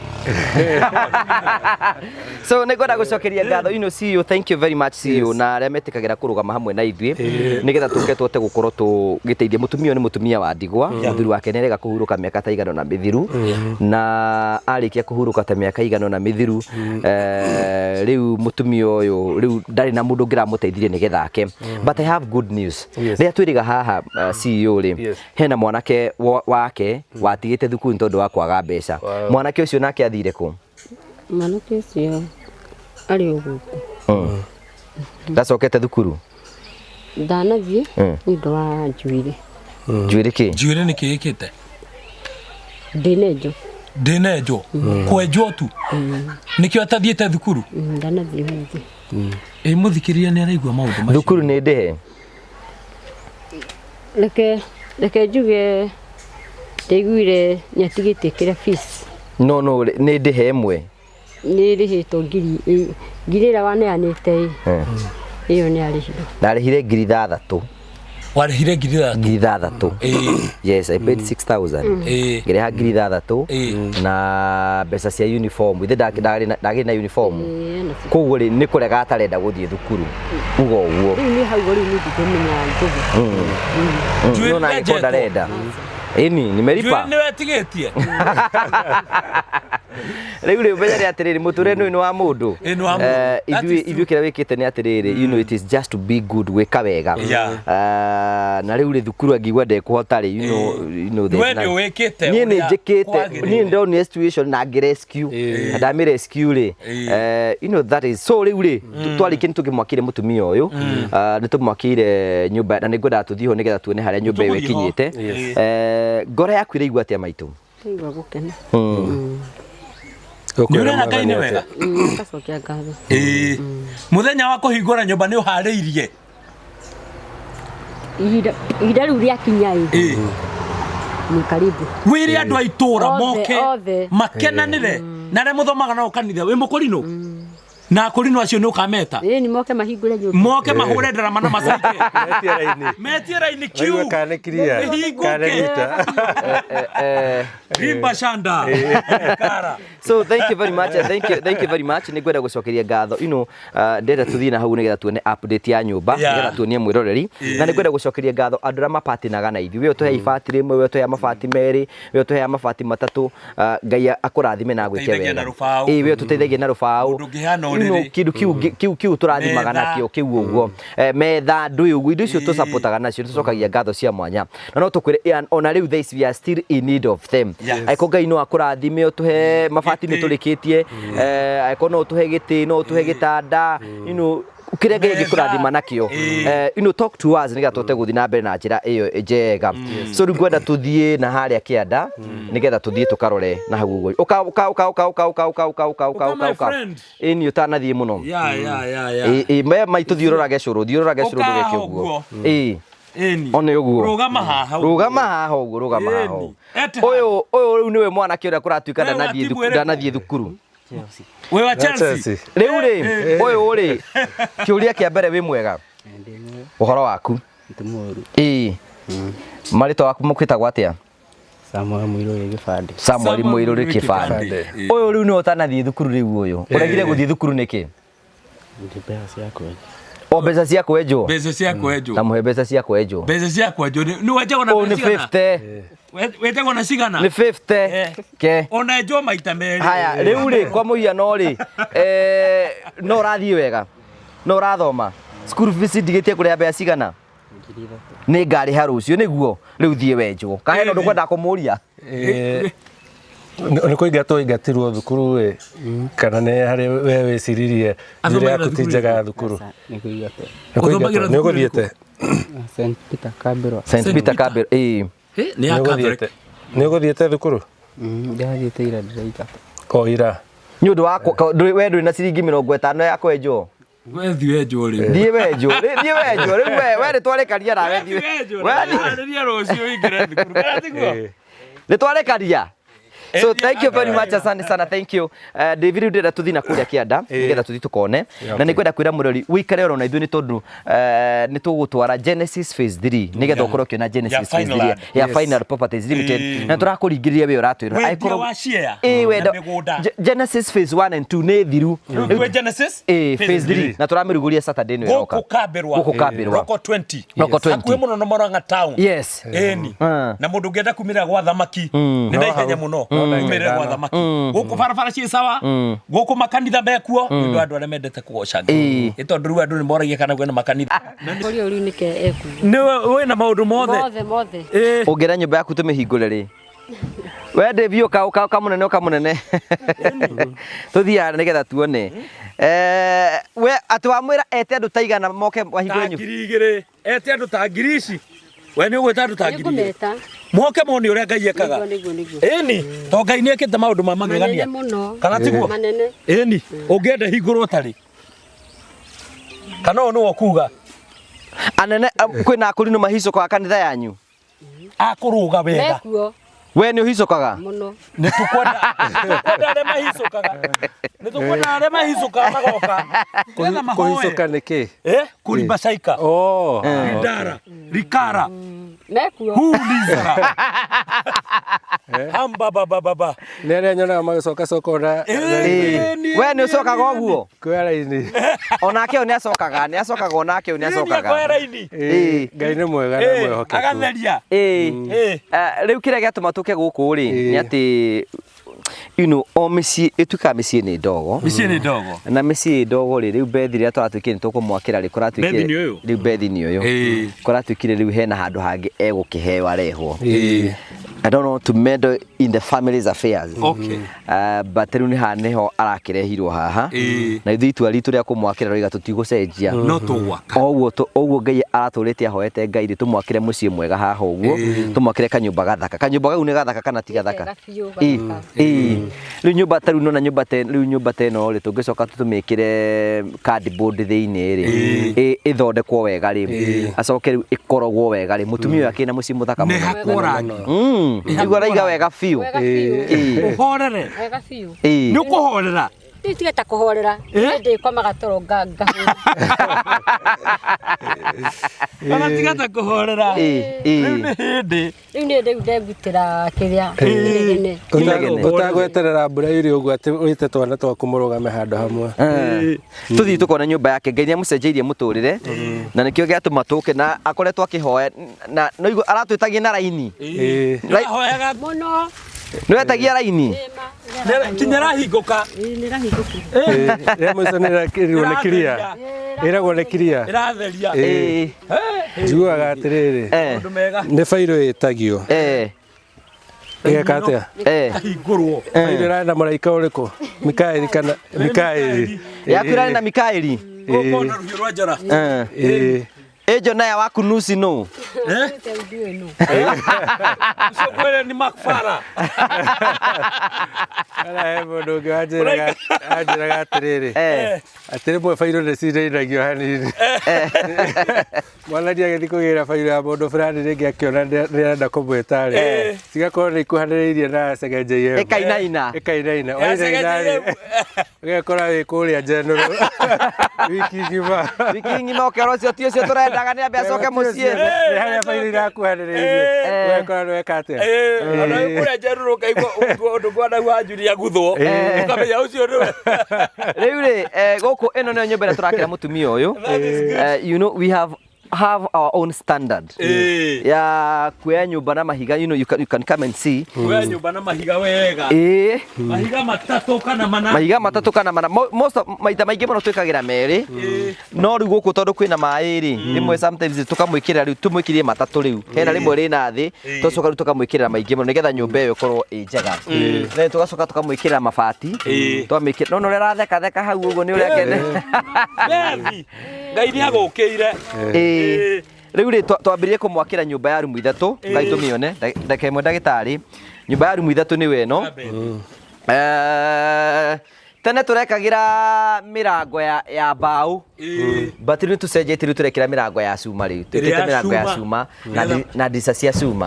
So nĩ ngwenda gũcokeria ngatho ino CEO, thank you very much CEO, na arĩa metĩkagĩra kũrũgama hamwe na ithuĩ nĩgetha tũke tũhote gũkorwo tũgĩteithia mũtumia ũyũ. Nĩ mũtumia wa ndigwa, mũthuri wake nĩ arega kũhurũka mĩaka ta igana na mĩthiru, na arĩkia kũhurũka ta mĩaka igana na mĩthiru, rĩu mũtumia ũyũ rĩu ndarĩ na mũndũ ũngĩramũteithirie nĩgetha ake. But I have good news. Rĩrĩa twĩrĩga haha CEO rĩ, hena mwanake wake watigĩte thukuru nĩ tondũ wa kwaga mbeca. Mwanake ũcio nake athire kũ? Mwanake ũcio arĩ o gũkũ. Ndacokete thukuru? Ndanathiĩ nĩ ũndũ wa njuĩrĩ. Njuĩrĩ kĩ? Njuĩrĩ nĩ kĩ ĩkĩte? Ndĩnenjwo. Ndĩnenjwo? Kwenjwo tu? Nĩkĩo atathiĩte thukuru? Ndanathiĩ ũmũthĩ. Ĩ mũthikĩrĩria nĩ araigua maũndũ macio. Thukuru nĩ ndĩhe? Reke reke njuge ndaiguire nĩ atigĩtie kĩrĩa fees. No no nĩ ndĩhe ĩmwe. Nĩ ĩrĩhĩtwo ngiri ngiri ĩrĩa waneanĩte ĩ ĩyo nĩ arĩhire. Ndarĩhire 6,000. Warĩhire 6,000? 6,000. Yes, I paid 6000. Ngĩrĩha 6,000 na mbeca cia uniform. Ithe ndagĩ na uniform. Ĩĩ, ena fees. Koguo rĩ nĩ kũrega atarenda gũthiĩ thukuru. Uga ũguo. Rĩu nĩ hau rĩu niĩ ndingĩmenya njuge. Njuĩrĩ No na angĩkorwo ndenjetwo. ndarenda. Ĩni, nimelipa. Njuĩrĩ nĩ wetigĩtie? Rĩu rĩ ũmenyere atĩrĩrĩ mũtũrĩre ũyũ nĩ wa mũndũ. Ĩ, nĩ wa mũndũ. That Ithuĩ is true. ithuĩ kĩrĩa wĩkĩte nĩ atĩrĩrĩ, you know, it is just to be good, gwĩka wega. Na rĩu rĩ thukuru angĩigua ndekũhota rĩ, you know We there's nĩ ũwĩkĩte niĩ nĩ ũrĩa njĩkĩte kwagĩrĩire. niĩ ndonire situation na ngĩ rescue na ndamĩ rescue rĩ, you know, that is so. Rĩu rĩ twarĩkia nĩ tũkĩmwakĩire mũtumia ũyũ, nĩ tũmwakĩire nyũmba na nĩ ngwendaga tũthiĩ ho nĩgetha tuone harĩa nyũmba ĩyo Tũgũthiĩ ho. ĩkinyĩte. Ngoro yaku ĩraigua atĩa, maitũ? Ndaigua gũkena. Nĩ ũrera Ngai nĩ wega. Ngacokia ngatho. Ĩĩ. Mũthenya wa kũhingũra nyũmba nĩ ũharĩirie? Ihinda ihinda rĩu rĩakinya ĩ nĩ karibu. Wĩre andũ a itũũra Othe, moke othe. makenanĩre na arĩa mũthomaga nao kanitha wĩ mũkũrinũ na akũrinũ acio nĩ ũkameta. Ĩĩ, nĩ moke mahingũre nyũmba. Moke mahũre ndarama na macaike. Metie raini. Metie raini Maigue kiu kana nĩ clear, Ĩhingũke. kana nĩ gita. Rimba shanda kara. So thank you very much, thank you, thank you very much. Nĩ ngwenda gũcokeria ngatho. Ndĩrenda tũthiĩ na hau nĩgetha tuone update ya nyũmba, nĩgetha tuonie mwĩroreri. Na nĩ ngwenda gũcokeria ngatho andũ arĩa mapatinaga na ithuĩ. We ũtũhe ibati rĩmwe, we ũtũhe mabati merĩ, we ũtũhe mabati matatũ. Ngai akũrathime na agwĩke Ũteithagia wega. na rũbaũ. Ĩĩ, we ũtũteithagia na rũbaũ. Mũndũ ũngĩheana ũrĩrĩ. Kĩndũ kĩu tũrathimaga Metha. nakĩo kĩu ũguo. Metha ndũĩ ũguo, indo icio tũcapotaga nacio, tũcokagia ngatho cia mwanya. Na no tũkwĩre ona rĩu thaa ici we are still in need of them. Angĩkorwo Ngai no akũrathime ũtũhe mabati nĩ Gĩtĩ. tũrĩkĩtie, angĩkorwo no ũtũhe gĩtĩ, no ũtũhe gĩtanda, kĩrĩa Ngai Metha. angĩkũrathima nakĩo, talk to us nĩgetha tũhote gũthiĩ na mbere na njĩra ĩyo njega. So rĩu ngwenda tũthiĩ na harĩa kĩanda nĩgetha tũthiĩ tũkarore na hau ũguo. Ũka ũka ũka ũka ũka ũka ũka ũka ũka ũka. Ũka, my ũka. friend. Ĩni ũtanathiĩ mũno. Ya ya ya ya. Ĩ ĩ me maitũ, thiĩ ũrorage cũrũ, thiĩ ũrorage cũrũ. Ũka Ndũgeke haha ũguo. ũguo. Ĩ. Ĩni. One ũguo. Rũgama haha ũguo. Rũgama haha ũguo, rũgama haha Ĩni. ũguo. Ete. Ũyũ ũyũ rĩu nĩwe mwanake ũrĩa kũratuĩka Wewe wa ndanathiĩ timu thukuru, ĩrĩkũ? ndanathiĩ thukuru. Wĩ wa Chelsea. Chelsea. Rĩu rĩ ũyũ rĩ kĩũria kĩa mbere, wĩ mwega? Ũhoro waku? Ti mũru. Ĩ, marĩtwa waku mũkwĩtagwo atĩa? Samuel Mũirũ gĩbandĩ. Samuel Samuel Mũirũ Mũirũ Kĩbandĩ. Kĩbandĩ. Ũyũ rĩu nĩwe ũtanathiĩ thukuru. Rĩu ũyũ ũregire gũthiĩ thukuru nĩkĩ? Ndi mbeca cia kwenja. O mbeca cia kwenjwo? Mbeca cia kwenjwo. Na mũhe mbeca cia kwenjwo. Mbeca cia kwenjwo nĩ wenjagwo na Ũyũ nĩ mbeca cigana? 50. Wenjagwo na cigana? Nĩ 50. Ke Ona enjwo maita merĩ. Haya, rĩu rĩ kwa mũhiano rĩ, no ũrathiĩ wega, no ũrathoma, school fees ndigĩtie kũrĩha mbeca cigana? 3,000. Nĩ ngarĩha rũciũ nĩguo rĩu thiĩ wenjwo. Kahena ũndũ kwenda kũmũria? Nĩ kũingatwo ingatirwo thukuru ĩ, kana nĩ harĩ we wĩciririe njuĩrĩ Athomagĩra yaku ti thukuru njega ya thukuru? Nĩ kũingatwo. Nĩ kũingatwo. Ũthomagĩra Nĩ thukuru? ũgũthiĩte? St Peter Kabirwa. St Peter Kabir, ĩĩ. Nĩ ya Nĩ Catholic. ũgũthiĩte? Nĩ ũgũthiĩte thukuru? Ndĩrathiĩte ira, ndĩraingatwo. O ira? Nĩ ũndũ wa we ndũrĩ na ciringi 50 ya kwenjwo. Wethiĩ wenjwo rĩu. Thiĩ wenjwo. Thiĩ wenjwo rĩu. We nĩ twarĩkaria nawe, thiĩ. Wethiĩ wenjwo. We thiĩ. Harĩria rũciũ ũingĩre thukuru. Kana tiguo? Nĩ twarĩkaria. So thank you very much, asante sana, thank you. David, rĩu ndĩrenda tũthiĩ na kũrĩa kĩanda nĩgetha tũthiĩ tũkone, na nĩ ngwenda kwĩra mũrori wĩikare oro na ithuĩ nĩ tondũ nĩ tũgũtwara Genesis Phase 3 nĩgetha ũkorwo ũkĩona Genesis Ya Phase Final 3 Land. ya Final Properties Limited, na tũrakũringĩrĩria we ũratwĩra Wendia wa share Ĩĩ, na wenda mĩgũnda. Genesis Phase 1 and 2 nĩ thiru. Rĩu twĩ Genesis Ĩĩ, Phase 3, na tũramĩrugũria Saturday ĩno ĩroka. Gũkũ Kambĩrwa. Gũkũ Kambĩrwa. Roko 20. Roko 20. Hakuhĩ mũno na Murang'a town. Yes. Ĩni. Na mũndũ ũngĩenda kumĩra gwa thamaki nĩ na ihenya mũno kumĩrĩra gwa thamaki. Gũkũ barabara ciĩ sawa, gũkũ makanitha mekuo nĩ ũndũ wa andũ arĩa mendete kũgoca Ngai. Ĩ tondũ rĩu andũ nĩ moragia kana kwĩna makanitha. Kũrĩa rĩu nĩke ekuga. Nĩwe wĩna maũndũ mothe. Mothe mothe. Ĩĩ. Ũngĩra nyũmba yaku tũmĩhingũre rĩ? We David, ũka ũka ũka mũnene, ũka mũnene, tũthiĩ nĩgetha tuone. We atĩ wamwĩra ete andũ ta igana moke Ta wahingũre nyũmba? 2,000. Ete andũ ta ngiri ici. We nĩ ũgwĩta andũ ta 2,000. Nĩngũmeta. Moke mone ũrĩa Ngai ekaga. Nĩguo nĩguo nĩguo. Ĩni, to Ngai nĩ ekĩte maũndũ ma Manene magegania. mũno. Kana tiguo? Manene. Ĩni, ũngĩenda hingũrwo tarĩ. Kana ũyũ nĩwe ũkuga? Anene kwĩna akũrinũ mahicũkaga kanitha yanyu? Akũrũga wega. Mekuo. We nĩ ũhicũkaga? Mũno. Nĩ tũkwenda arĩa mahicũkaga. Nĩ tũkwenda arĩa mahicũkaga magoka. Nĩgetha mahoe. Kũhicũka nĩ kĩ? Eh, kuribacaika. Oh. Ridara, rikara. Mekuo. Hulizara. Hamba baba baba. Nĩ arĩa nyonaga magĩcoka coka ona We nĩ ũcokaga ũguo? kwĩ raini. Onake ũyũ nĩ acokaga, nĩ acokaga onake ũyũ nĩ acokaga. Raini. Ĩĩ. Ngai nĩ mwega na mwĩhokeku. Agatheria. Ĩĩ. Rĩu kĩrĩa gĩatũma tũke gũkũ rĩ nĩ atĩ you know, o mĩciĩ ĩtuĩkaga mĩciĩ nĩ ndogo. Mĩciĩ nĩ ndogo. Na mĩciĩ ĩ ndogo rĩ, rĩu bethi rĩrĩa tũratuĩkire nĩ tũkũmwakĩra rĩ, kũratuĩkire Bethi nĩ ũyũ? Rĩu bethi nĩ ũyũ. Kũratuĩkire rĩu hena handũ hangĩ egũkĩheo arehwo. I don't want to meddle in the family's affairs. Okay. But rĩu nĩ haha nĩho arakĩrehirwo haha. Ĩĩ. Na ithuĩ itua ritũ rĩa kũmwakĩra rĩoiga tũtigũcenjia. No tũgwaka. Oguo oguo Ngai aratũrĩte ahoete Ngai rĩ, tũmwakĩre mũciĩ mwega haha ũguo, tũmwakĩre kanyũmba gathaka. Kanyũmba kau nĩ gathaka kana ti gathaka? Kega biũ, Ĩĩ, gathaka. ĩĩ. Rĩu nyũmba ta rĩu nona nyũmba ta rĩu nyũmba ta ĩno rĩ, tũngĩcoka tũmĩkĩre cardboard thĩinĩ rĩ, ĩthondekwo wega rĩ, acoke rĩu ĩkorogwo wega rĩ, mũtumia ũyũ akĩrĩ na mũciĩ mũthaka Nĩ mũno. hakwo rangi. Rĩu araiga wega biũ. Wega biũ. Ĩĩ. Ũhorere. Wega biũ. Ĩĩ. Nĩ ũkũhorera. Rĩu tiga ta kũhorera. Nĩ ndĩkomaga toro ngahũra. Ona tiga ta kũhorera. Ĩĩ, ĩĩ. Rĩu nĩ hĩndĩ. Rĩu nĩ rĩu ndengutĩra kĩrĩa inegene. Inegene. Ũtagweterera mbura yure ũguo atĩ wĩte twana twaku mũrũgame handũ hamwe. Tũthiĩ tũkona nyũmba yake. Ngai nĩ amũcenjeirie mũtũrĩre na nĩkĩo gĩatũma tũke na akoretwo akĩhoya na no igua aratwĩtagia na raini. Nĩahoyaga Mũno. Nĩ wetagia raini? Kinya rahingũka. Ĩĩ nĩ rahingũku. Rĩa mũico nĩ ĩragwo nĩ kiria. Ĩragwo nĩ kiria. Ĩratheria. Ĩĩ. Njiguaga atĩrĩrĩ. Maũndũ mega. Nĩ bairũ ĩtagio. Ĩgeka atĩa? Ahingũrwo. Bairũ ĩrarĩ na mũraika ũrĩkũ? Mikaeli kana Mikaeli. Yaku ĩrarĩ na Mikaeli? Ũkorwo na rũhiũ rwa njora. Ĩĩ. Ĩjo naya waku nusi nũ? Ũcio ngwĩre nĩ Makfara. Kana he mũndũ ũngĩ wanjĩraga atĩrĩrĩ. Atĩ rĩmwe bairũ nĩ cinainagio hanini. Mwathani agĩthiĩ kũgĩra bairũ ya mũndũ fulani rĩngĩ akĩona nĩ arenda kũmwĩta rĩ. Cigakorwo nĩ ikuhanĩrĩirie na Segenjei ĩmwe. Ĩkainaina. Ĩkainaina. Wainaina rĩ, ũgekora wĩ kũrĩa General wiki ng'ima. Wiki ng'ima ũkerwo ũcio ti ũcio tũrendaga nĩ ambe acoke mũciĩ. Nĩ harĩa bairũ irakuhanĩrĩirie. Ũgekora nĩ weka atĩa? Ona wĩ kũrĩa General ũkaigua ũndũ ngwana wa Julia guthwo. Ũkamenya ũcio nĩwe. Rĩu rĩ, gũkũ ĩno nĩyo nyũmba ĩrĩa tũrakĩra mũtumia ũyũ. You know, we have our own standard ya kuoya nyũmba na mahiga. You know, you can come and see. Kuoya nyũmba na mahiga wega. Ĩĩ. Mahiga matatũ kana mana. Mahiga matatũ kana mana. Most of maita maingĩ mũno twĩkagĩra merĩ. No rĩu gũkũ tondũ kwĩna maĩ rĩ, rĩmwe sometimes tũkamwĩkĩrĩra rĩu tũmwĩkĩrĩre matatũ rĩu. Hena rĩmwe rĩna thĩ, tũgacoka rĩu tũkamwĩkĩrĩra maingĩ mũno nĩgetha nyũmba ĩyo ĩkorwo ĩ njega. Then tũgacoka tũkamwĩkĩrĩra mabati. Twamĩkĩra, no ũrĩa arathekatheka hau ũguo nĩ ũrĩa akene. Bethi. Ngai nĩ agũkĩire. Ĩĩ. Rĩu rĩ twambĩrĩrie kũmwakĩra nyũmba ya rumu ithatũ, Ngai tũmĩone, ndagĩka ĩmwe ndagĩtarĩ. Nyũmba ya rumu ithatũ nĩyo ĩno. Tene tũrekagĩra mĩrango ya mbaũ. But rĩu tũcenjetie rĩu tũrekĩra mĩrango ya cuma rĩu. Twĩkĩte mĩrango ya cuma na ndirica cia cuma.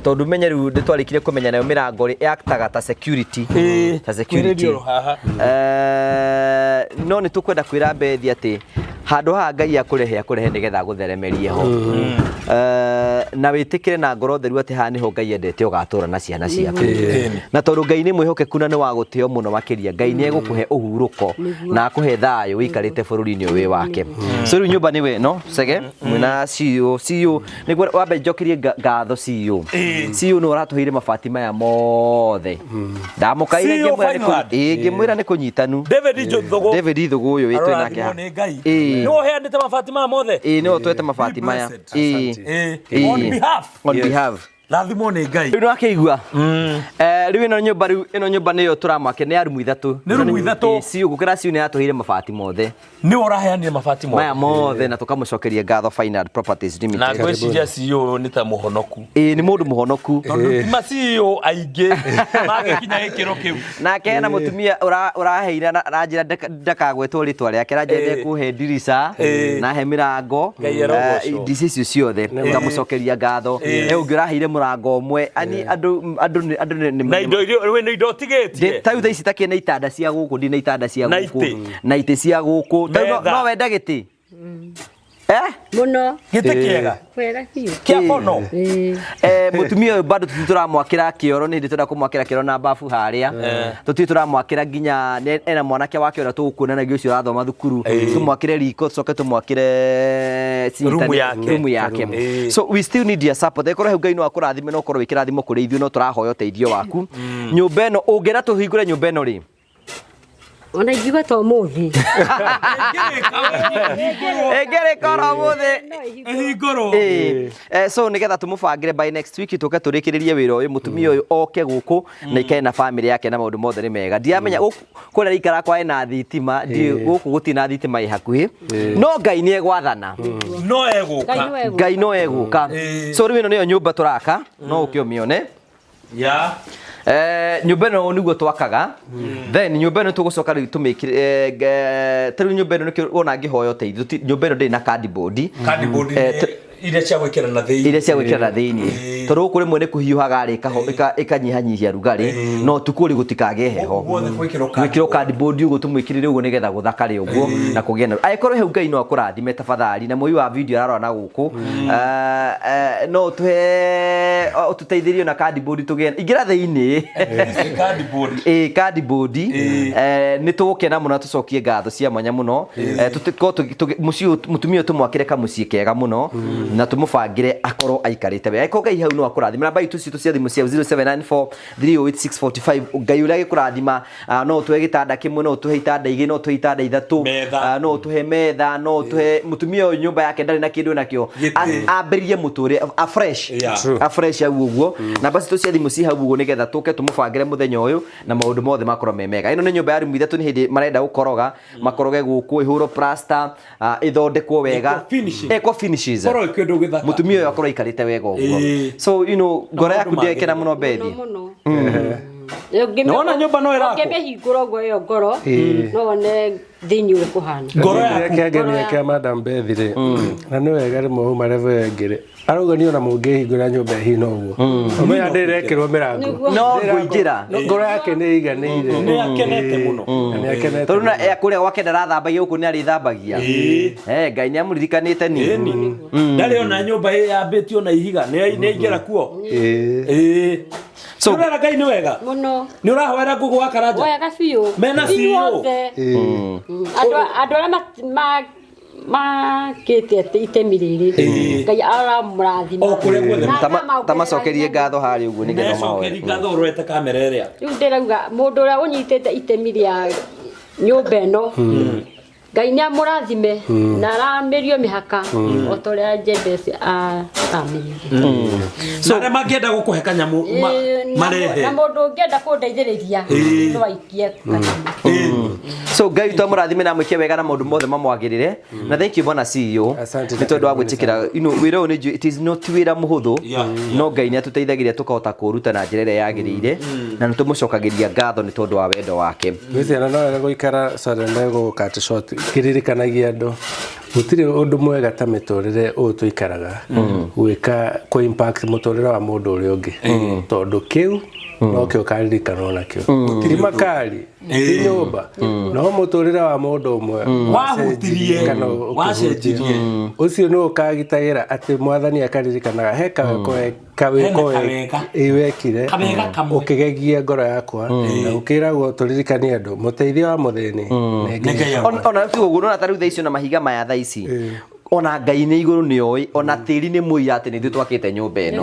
Tondũ menye rĩu nĩ twarĩkire kũmenya nayo mĩrango rĩ ĩaktaga ta security. Ta security. No nĩ tũkwenda kwĩra Bethi atĩ handũ haha Ngai akũrehe akũrehe nĩgetha agũtheremerie ho. Na wĩtĩkĩre na ngoro theru atĩ haha nĩho Ngai endete ũgatũra na ciana ciaku. Na tondũ Ngai nĩ mwĩhokeku na nĩ wa gũtĩo mũno makĩria, Ngai nĩ egũkũhe ũhurũko na akũhe thayũ ũikarĩte bũrũri-inĩ ũyũ wĩ wake. So rĩu nyũmba nĩwe ĩno, Chege, mwĩna CEO, CEO, nĩguo wambe njokerie ngatho CEO. CEO nĩwe ũratũheire mabati maya mothe. Ndamũkaire CEO ngĩmwĩra nĩ kũnyitanu. David Ithugu. David Ithugu ũyũ wĩ twĩ nake haha. Nĩ Ngai. Nĩwe ũheanĩte mabati maya mothe. Ĩĩ, nĩwe ũtwete mabati maya. Ĩĩ. On behalf. On behalf. Rathimwo nĩ Ngai. Rĩu nĩwakĩigua. Rĩu ĩno nyũmba, rĩu ĩno nyũmba nĩyo tũramwake, nĩ ya rumu ithatũ. Nĩ rumu ithatũ. Ĩ, ciũ gũkĩra ciũ nĩ yatũheire mabati mothe. Nĩwe ũraheanire mabati mothe. Maya mothe, na tũkamũcokeria ngatho Fine Properties Na Limited. ngwĩciria CEO nĩ ta mũhonoku. Ĩ, nĩ mũndũ mũhonoku. Tondũ ti ma CEO aingĩ mangĩkinya gĩkĩro kĩu. Nake hena mũtumia ũraheire na njĩra ndakagwetwo rĩtwa rĩake, aranjĩra ndekũhe ndirica na he mĩrango. Ngai arogocwo. Ndirica icio ciothe ngamũcokeria ngatho. He ũngĩ ũraheire mũrango ũmwe, ani andũ Na indo iria wĩna indo ũtigĩtie. Ta rĩu thaa ici takĩna itanda cia gũkũ, ndina itanda cia Na gũkũ itĩ. Na itĩ cia gũkũ. Ta rĩu Metha. no wende gĩtĩ, eh? Mũno. Gĩtĩ kĩega. Kwega biũ. Kĩa bono. Ĩĩ. Mũtumia ũyũ bado tũtirĩ tũramwakĩra kĩoro, nĩ hĩndĩ tũrenda kũmwakĩra kĩoro na bafu harĩa. Tũtirĩ tũramwakĩra nginya ena mwanake wake ũrĩa tũgũkuonanagia, ũcio ũrathoma thukuru, tũmwakĩre riko, tũcoke tũmwakĩre Rumu yake. Rumu yake. So we still need your support. Ĩkorwo hau Ngai no akũrathime, no ũkorwo wĩ kĩrathimo kũrĩ ithuĩ, no tũrahoya ũteithio waku. Nyũmba ĩno, ũngĩenda tũhingũre nyũmba ĩno rĩ? Ona ingiuga ta ũmũthĩ. Ĩngĩrĩka oro ũmũthĩ. Ĩhingũrwo. Ĩĩ. So nigetha tũmũbangĩre by next week tũke tũrĩkĩrĩrie wĩra ũyũ, mũtumia ũyũ oke gũkũ na ikare na family yake na maũndũ mothe nĩ mega. Ndiramenya gũkũ kũrĩa aikara kwa ena thitima, ndiũ gũkũ gũtirĩ na thitima ĩ hakuhĩ, no Ngai nĩ egwathana. No egũka. Ngai no egũka. Ngai no egũka. So rĩu ĩno nĩyo nyũmba tũraka, no ũke ũmĩone. Nyũmba ĩno nĩguo twakaga, then nyũmba ĩno tũgũcoka rĩu tũmĩkĩre ta rĩu nyũmba ĩno nĩkĩo wona ngĩhoya ũteithio. Nyũmba ĩno ndĩrĩ na cardboard. Cardboard nĩ iria cia gwĩkĩra na thĩinĩ. Iria cia gwĩkĩra na thĩinĩ, tondũ gũkũ rĩmwe nĩ kũhiũhaga rĩ, ĩkanyihanyihia rugarĩ, no ũtukũ rĩ gũtikagĩe heho. Gũkũ guothe gwĩkĩrwo gwĩkĩrwo cardboard ũguo, tũmwĩkĩrĩre ũguo nĩgetha gũthakare ũguo na kũgĩe na angĩkorwo hau Ngai no akũrathime, tafadhali, na mũi wa video ararora na gũkũ, no ũtũhe ũtũteithĩrie na cardboard tũgĩe ingĩra thĩinĩ. Cardboard. Ĩ, cardboard. Nĩ tũgũkena mũno na tũcokie ngatho cia mwanya mũno. Tũkorwo mũciĩ ũyũ, mũtumia ũyũ tũmwakĩre kamũciĩ kega mũno na tũmũbangĩre akorwo aikarĩte wega. Angĩkorwo Ngai hau no akũrathime, namba itũ citũ cia thimũ cia 0794 308 645. Ngai ũrĩa agĩkũrathima, no ũtũhe gĩtanda kĩmwe, no ũtũhe itanda igĩrĩ, no ũtũhe itanda ithatũ. Metha. No ũtũhe metha, no ũtũhe mũtumia ũyũ nyũmba yake ndarĩ na kĩndũ nakĩo. Gĩtĩ. Ambĩrĩrie mũtũrĩre afresh. True. Afresh hau ũguo. Namba citũ cia thimũ ci hau ũguo nĩgetha tũke tũmũbangĩre mũthenya ũyũ na maũndũ mothe makorwo me mega. Ĩno nĩ nyũmba ya rumu ithatũ, nĩ hĩndĩ marenda gũkoroga, makoroge gũkũ, ĩhũrwo plaster, ĩthondekwo wega. Ĩkwo finishing. Ĩkwo finishes. Korwo ĩkĩndũ gĩthaka. Mũtumia ũyũ akorwo aikarĩte wega ũguo. So you know ngoro maũndũ yaku ndĩekena magĩrĩre. mũno, Bethi? Mũno. Nĩwona nyũmba no ĩrakwo? Ũngĩmĩhingũra ũguo ĩyo ngoro, no wone thĩinĩ ũrĩa kũhana. Ngoro Kĩrĩa yaku. kĩangenia kĩa Madam Beth rĩ, na nĩ wega rĩmwe uma level ĩyo ĩngĩ rĩ, arauga niĩ ona mũngĩhingũra nyũmba ĩhina ũguo, ũmenya ndĩrekĩrwo mĩrango. Nĩguo. No ngũingĩra. No, ngoro yake nĩ ĩiganĩire. Nĩ akenete mũno. Na nĩ akenete. Tondũ na kũrĩa gwake ndarathambagia, gũkũ nĩ arĩthambagia. Ngai nĩ amũririkanĩte ni. Ĩni. Ndarĩ ona nyũmba ĩyambĩtio na ihiga, nĩ aingĩra kuo. Ĩĩ. So- Ũrera Ngai nĩ wega. Mũno. Nĩ ũrahoera ngũgũ wa Karanja. Wega biũ. Mena CEO. Inyuothe. Andũ arĩa makĩte itemi rĩrĩ, Ngai aramũrathima. O kũrĩa guothe. Na Tamacokerie ngatho harĩa ũguo nĩgetha mahoe. Mecokeri ngatho ũrorete kamera ĩrĩa. Rĩu ndĩrauga mũndũ ũrĩa ũnyitĩte itemi rĩa nyũmba ĩno, Ngai nĩ amũrathime na aramĩrio mĩhaka o ta ũrĩa Jabez aramĩirie. So arĩa mangĩenda gũkũhe kanyamũ marehe. Na mũndũ ũngĩenda kũndeithĩrĩria no aikie kanyamũ. So Ngai witũ amũrathime na amwĩke wega na maũndũ mothe mamwagĩrĩre, na thank you bwana CEO Asante. nĩ tondũ wa gwĩtĩkĩra wĩra ũyũ. Nĩ njũĩ it is not wĩra mũhũthũ, no Ngai nĩ atũteithagĩria tũkahota kũũruta na njĩra ĩrĩa yagĩrĩire, na nĩ tũmũcokagĩria ngatho nĩ tondũ wa wendo wake. Gwĩciria no wega gũikara, sorry, ndegũ cut short, kĩririkanagia andũ gũtirĩ ũndũ mwega ta mĩtũrĩre ũyũ tũikaraga gwĩka kũ impact mũtũrĩre wa mũndũ ũrĩa ũngĩ, tondũ kĩu nokĩo ũkaririkanwo nakĩo, ti makari, ti nyũmba, no mũtũrĩre wa mũndũ ũmwe Wahutirie. kana ũkĩhutia. Wacenjirie. Ũcio nĩ ũkagitagĩra atĩ Mwathani akaririkanaga he kaweko kawĩko Hena kawega. ĩ wekire Kawega kamwe. ũkĩgegia ngoro yakwa, na ũkĩragwo tũririkanie andũ mũteithia wa mũthĩni nĩ Ngai. Nĩ Ngai. Ona tiga ũguo, nona ta rĩu thaa ici, ona mahiga maya thaa ici. Ona Ngai nĩ igũrũ nĩ oĩ, ona tĩri nĩ mũira atĩ nĩ ithuĩ twakĩte nyũmba ĩno.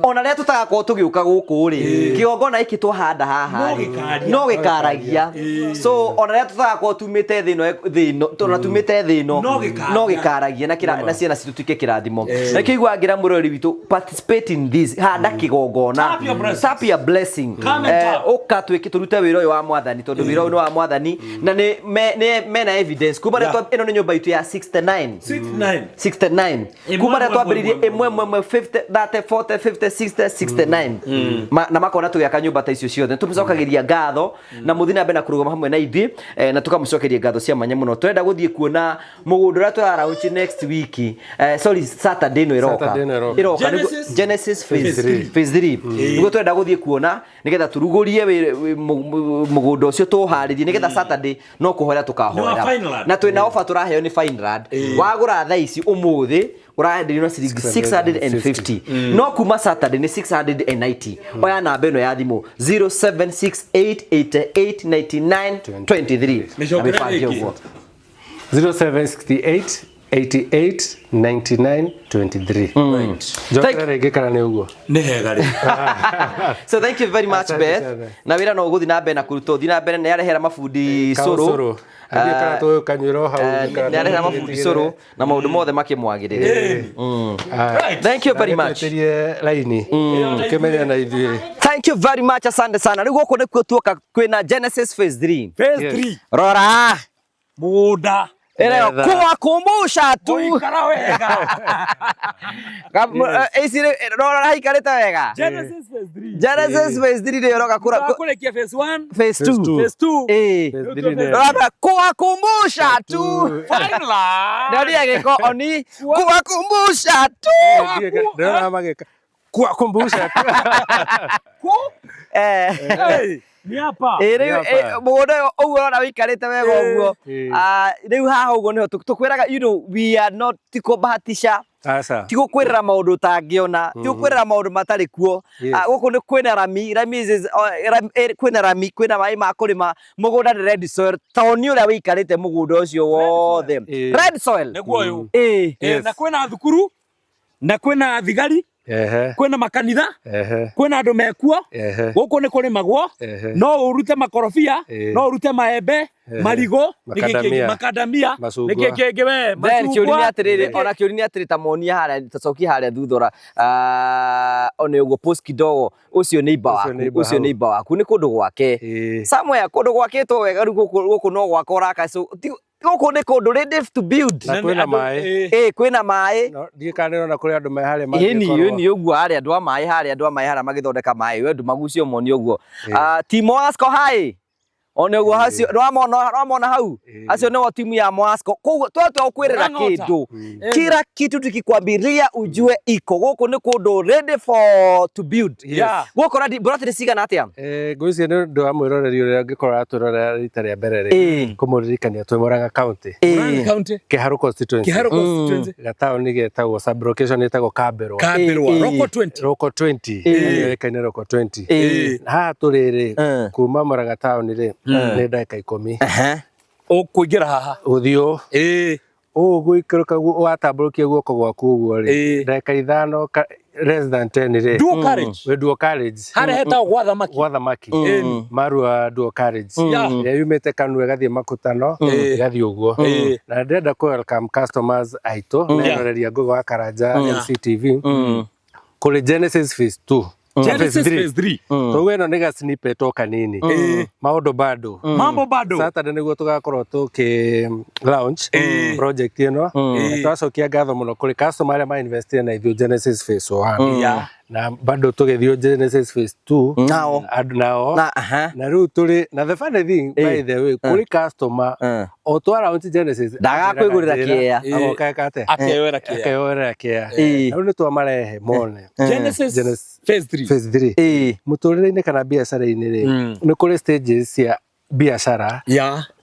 Ona rĩrĩa tũtagakorwo tũgĩũka gũkũ rĩ, kĩgongona gĩkĩ twahanda haha No rĩ, gĩkaria. no gĩkaragia. So ona rĩrĩa tũtagakorwo tumĩte thĩ ĩno, thĩ ĩno, ona tumĩte thĩ ĩno, No gĩkaria. no gĩkaragia na na ciana citũ tuĩke kĩrathimo. Na kĩo iguaga ngĩra mũrori witũ, participate in this, handa kĩgongona. Tap your blessings. Tap your blessing. Come and tap. Ũka twĩke tũrute wĩra ũyũ wa mwathani, tondũ wĩra ũyũ nĩ wa mwathani na nĩ mena evidence kuma rĩrĩa ĩno nĩ nyũmba itũ ya 69. 69. 69. Ĩmwe, Kuma rĩrĩa ĩmwe, twambĩrĩirie ĩmwe, ĩmwe ĩmwe ĩmwe, 50, 30, 40, 50, 60, 69. Na makona tũgĩaka nyũmba ta icio ciothe. Tũmũcokagĩria ngatho na mũthiĩ na mbere na kũrũgama hamwe na ithuĩ, na tũkamũcokeria ngatho cia mwanya mũno. Tũrenda gũthiĩ kuona mũgũnda ũrĩa tũra launch next week, sorry, Saturday ĩno ĩroka. Saturday ĩno ĩroka. Ĩroka, nĩguo Genesis Genesis phase Phase 3. Phase 3. Nĩguo tũrenda gũthiĩ kuona nĩgetha tũrugũrie mũgũnda ũcio, tũũharĩrie nĩgetha Saturday no kũhoera tũkahoera. Nĩ wa Fineland. Na twĩna offer tũraheo nĩ Fineland. Wagũra thaa ici ũmũthĩ ũraenderio na ciringi 650, no kuma Saturday nĩ 690. Oya namba ĩno ya thimũ, 0768889923, na Mĩcokere wĩbange rĩngĩ. ũguo. 0768 88 99 23. Njokere rĩngĩ kana nĩ ũguo? Nĩ hega rĩ. So thank you very much, Asante Beth. sana. Na wĩra no ũgũthiĩ na mbere na kũrutwo, thiĩ na mbere. Nĩ arehera mabundi cũrũ. Cũrũ. Athiĩ kana tũgũkanyuĩra o hau. Kana Nĩ arehera mabundi tũgĩtigĩrĩre. cũrũ na maũndũ mothe makĩmwagĩrĩre. Right. Thank you very much. Twĩtĩrie raini tũkĩmenye na ithuĩ. Thank you very much, asante sana. Rĩu gũkũ nĩkuo tuoka kwĩna Genesis phase 3. Phase 3. Rora. Mũgũnda. Ĩreo Metha. kuwakumbusha tu. Gũikara wega. Ici rora haikarĩte wega. Genesis phase 3. Genesis phase 3 nĩ ĩroka kũra Kũrĩkia phase 1. phase 2. two. Phase 2. Ĩĩ. Phase three nĩ- Rora kuwakumbusha tu. Finland. Ndonire gĩko oni kuwakumbusha tu. Ndĩrona magĩka kuwakumbusha tu. Ku? Eh. Hey, ni hapa. Ĩ rĩu Nĩ hapa. Mũgũnda ũyũ ũguo ũrona wĩikarĩte wega ũguo. Ĩ. Ah, rĩu haha ũguo nĩho tũkwĩraga, we are not, ti kũbahatisha, Aca. ti gũkwĩrĩra maũndũ ũtangĩona, ti gũkwĩrĩra maũndũ matarĩ kuo. Yes. Ah, gũkũ nĩ kwĩna rami, rami is, oh, kwĩna rami, kwĩna maĩ ma kũrĩma, mũgũnda nĩ red soil, taoni ũrĩa wĩikarĩte mũgũnda ũcio wothe Ĩ. red soil. Nĩguo ũyũ. Ĩ. Eh, na kwĩna thukuru na kwĩna thigari, Ehe. kwĩna makanitha, Ehe. kwĩna andũ mekuo. Ehe. Gũkũ nĩ kũrĩmagwo. Ehe. No ũrute makorobia, Ĩ. no ũrute maembe, marigũ, nĩkĩ kĩngĩ? Makadamia. Makadamia, Macungwa. nĩkĩ kĩngĩ we? Then kĩũria nĩ Macungwa. atĩrĩrĩ, Nĩkĩ- ona kĩũria nĩ atĩrĩ, ta monia harĩa, ta cokia harĩa thutha ũra, one ũguo post kidogo, ũcio neighbor Ũcio waku, neighbor ũcio hau. neighbor waku nĩ kũndũ gwake Ĩ. somewhere, kũndũ gwakĩtwo wega. Rĩu gũkũ no gwaka ũraka, so gũkũ nĩ kũndũ ready to build. Na kwĩna Andũ- maĩ. ĩ. Ĩ, kwĩna maĩ. No, ndiĩ kana nĩrona kũrĩ andũ me harĩa Ĩni mangĩkorwo. ĩni ũguo harĩa andũ a maĩ harĩa, andũ a maĩ harĩa magĩthondeka maĩ, we ndũmagucio moni ũguo. Ah, team Moasco hai one ũguo acio nĩwamona hau, acio nĩo timu ya Moasco. Koguo twatua gũkwĩrĩra Mũrang'ota. kĩndũ, kila kitu tukikwambiria ujue iko gũkũ nĩ kũndũ ready for to build. Yeah. Gũkũ radi broti nĩ cigana atĩa? Ngwĩciria nĩ ũndũ wa mwĩroreri ũrĩa ũngĩkorwo aratwĩrorera rita rĩa mbere rĩ, kũmũririkania twĩ Murang'a County, Murang'a County, Kĩharũ constituency, Kiharu constituency, gataũni getagwo sub-location ĩtagwo Kambĩrwa. Kambĩrwa, Roko 20. Roko 20, yũĩkaine Roko 20. Haha tũrĩ rĩ, kuma Murang'a town rĩ, nĩ ndagĩka 10. Ũkũingĩra haha. Gũthiĩ ũũ ũũ gũikũrũka watambũrũkia guoko gwaku ũguo rĩ, ndagĩka 5 less than 10 rĩ, Dual carriage. wĩ dual carriage. Harĩa hetagwo gwa thamaki. Gwa thamaki, marua dual carriage ĩrĩa yumĩte Kanua ĩgathiĩ Makutano, ĩgathiĩ ũguo. Na ndĩrenda kũ welcome customers aitũ na eroreria Ngũgĩ wa Karanja MCTV kũrĩ Genesis phase 2. Genesis phase 3. Toguo ĩno nĩ ga snippet o kanini, maũndũ bado. Mambo bado. Saturday nĩguo tũgakorwo tũkĩ launch project ĩno. Na twacokia ngatho mũno kũrĩ customer arĩa ma-investire na ithuĩ Genesis phase 1, na bado tũgĩthiĩ Genesis phase 2. Nao. Andũ nao. Na aha. Na rĩu tũrĩ na the funny thing, by the way, kũrĩ customer o twa launch Genesis Ndagakwĩgũrĩra kĩea. Agoka eka atĩa? Akeyoera kĩea. Akeyoera kĩea. Na rĩu nĩ twamarehe mone Genesis Genesis phase 3. phase 3. Mũtũrĩre-inĩ kana biacara-inĩ rĩ, nĩ kũrĩ stages cia biacara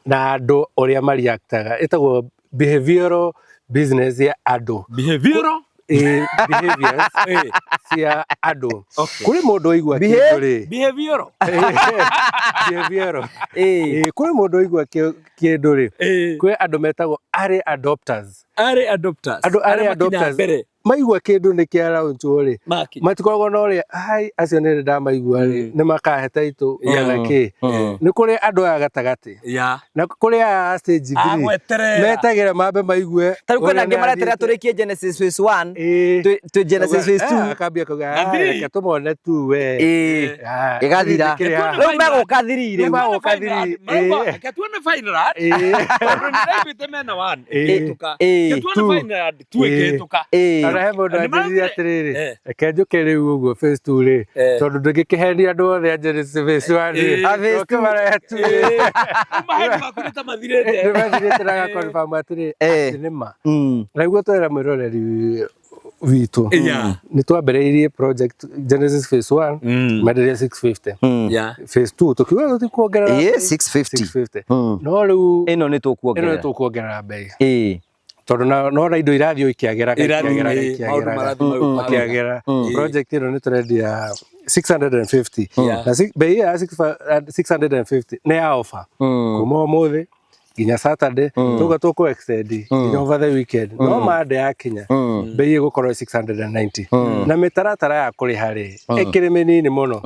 na andũ ũrĩa mariactaga, ĩtagwo behavioral business ya andũ. Behavioral. Behaviors cia andũ. Okay. Kũrĩ mũndũ oigua kĩndũ rĩ, Behavioral. Behavioral. Ĩĩ. Kũrĩ mũndũ oigua kĩndũ rĩ, kwĩ andũ metagwo early adopters. Early adopters. Andũ early Arĩa makinyaga adopters mbere. Maigua kĩndũ nĩ kĩa launchwo rĩ, Makinya. matikoragwo na ũrĩa hai acio nĩ ndamaigua rĩ, nĩ makahe taitũ kana kĩ. Nĩ kũrĩ andũ aya gatagatĩ na kũrĩ aya a stage 3 Agweterera. metagĩra mambe maigue Ta rĩu kwĩna ũrĩa angĩ mareterera nĩathiĩte. tũrĩkie Genesis phase 1, Ĩĩ. twĩ Genesis phase 2. Akambia kuga, Na "Ah, three. reke tumone tu we." Ĩĩ. Ah, Ĩgathira. three ndĩkĩrĩ haha. Rĩu megũka 3 rĩu. Megũka three. Ĩĩ. Reke tuone final. Ĩĩ. Tondũ nĩndaiguĩte mena one Ĩĩ. ĩkĩhĩtũka. Ĩĩ. Reke tuone Two. final two Ĩĩ. ĩkĩhĩtũka. Ĩĩ. Ona he mũndũ Nĩ anjĩrire maraugire- atĩrĩrĩ, Eh. reke njũke rĩu ũguo phase 2 rĩ, Eh. tondũ ndũngĩkĩhenia andũ othe a Genesis phase 1 rĩ, Ĩĩ. A phase ũke marehe two rĩ. Rĩu maheni maku nĩ ta mathirĩte. Nĩ mathirĩte na agaconfirm atĩrĩ, Eh. atĩ nĩ ma. Na nĩguo twera mwĩroreri witũ, nĩ twambĩrĩirie project Genesis phase 1 menderia 650, phase 2 tũkiuga tũtikuongerera Ĩĩ, bei, 650. 650. No rĩu Ĩno nĩ ĩno nĩ tũkuongerera. tũkuongerera bei, Ĩĩ. tondũ nona indo irathiĩ o ikĩagĩraga, Irathiĩ, ikĩagĩraga, ĩĩ, maũndũ ikĩagĩraga, marathiĩ makĩagĩra. Project ĩno nĩ tũrendia 650, na bei ĩyo ya 650 nĩ ya offer kuma ũmũthĩ nginya Saturday. Tuga tũkũ extend nginya over the weekend, no Monday yakinya bei ĩgũkorwo 690, na mĩtaratara ya kũrĩha rĩ, ĩkĩrĩ mĩnini mũno.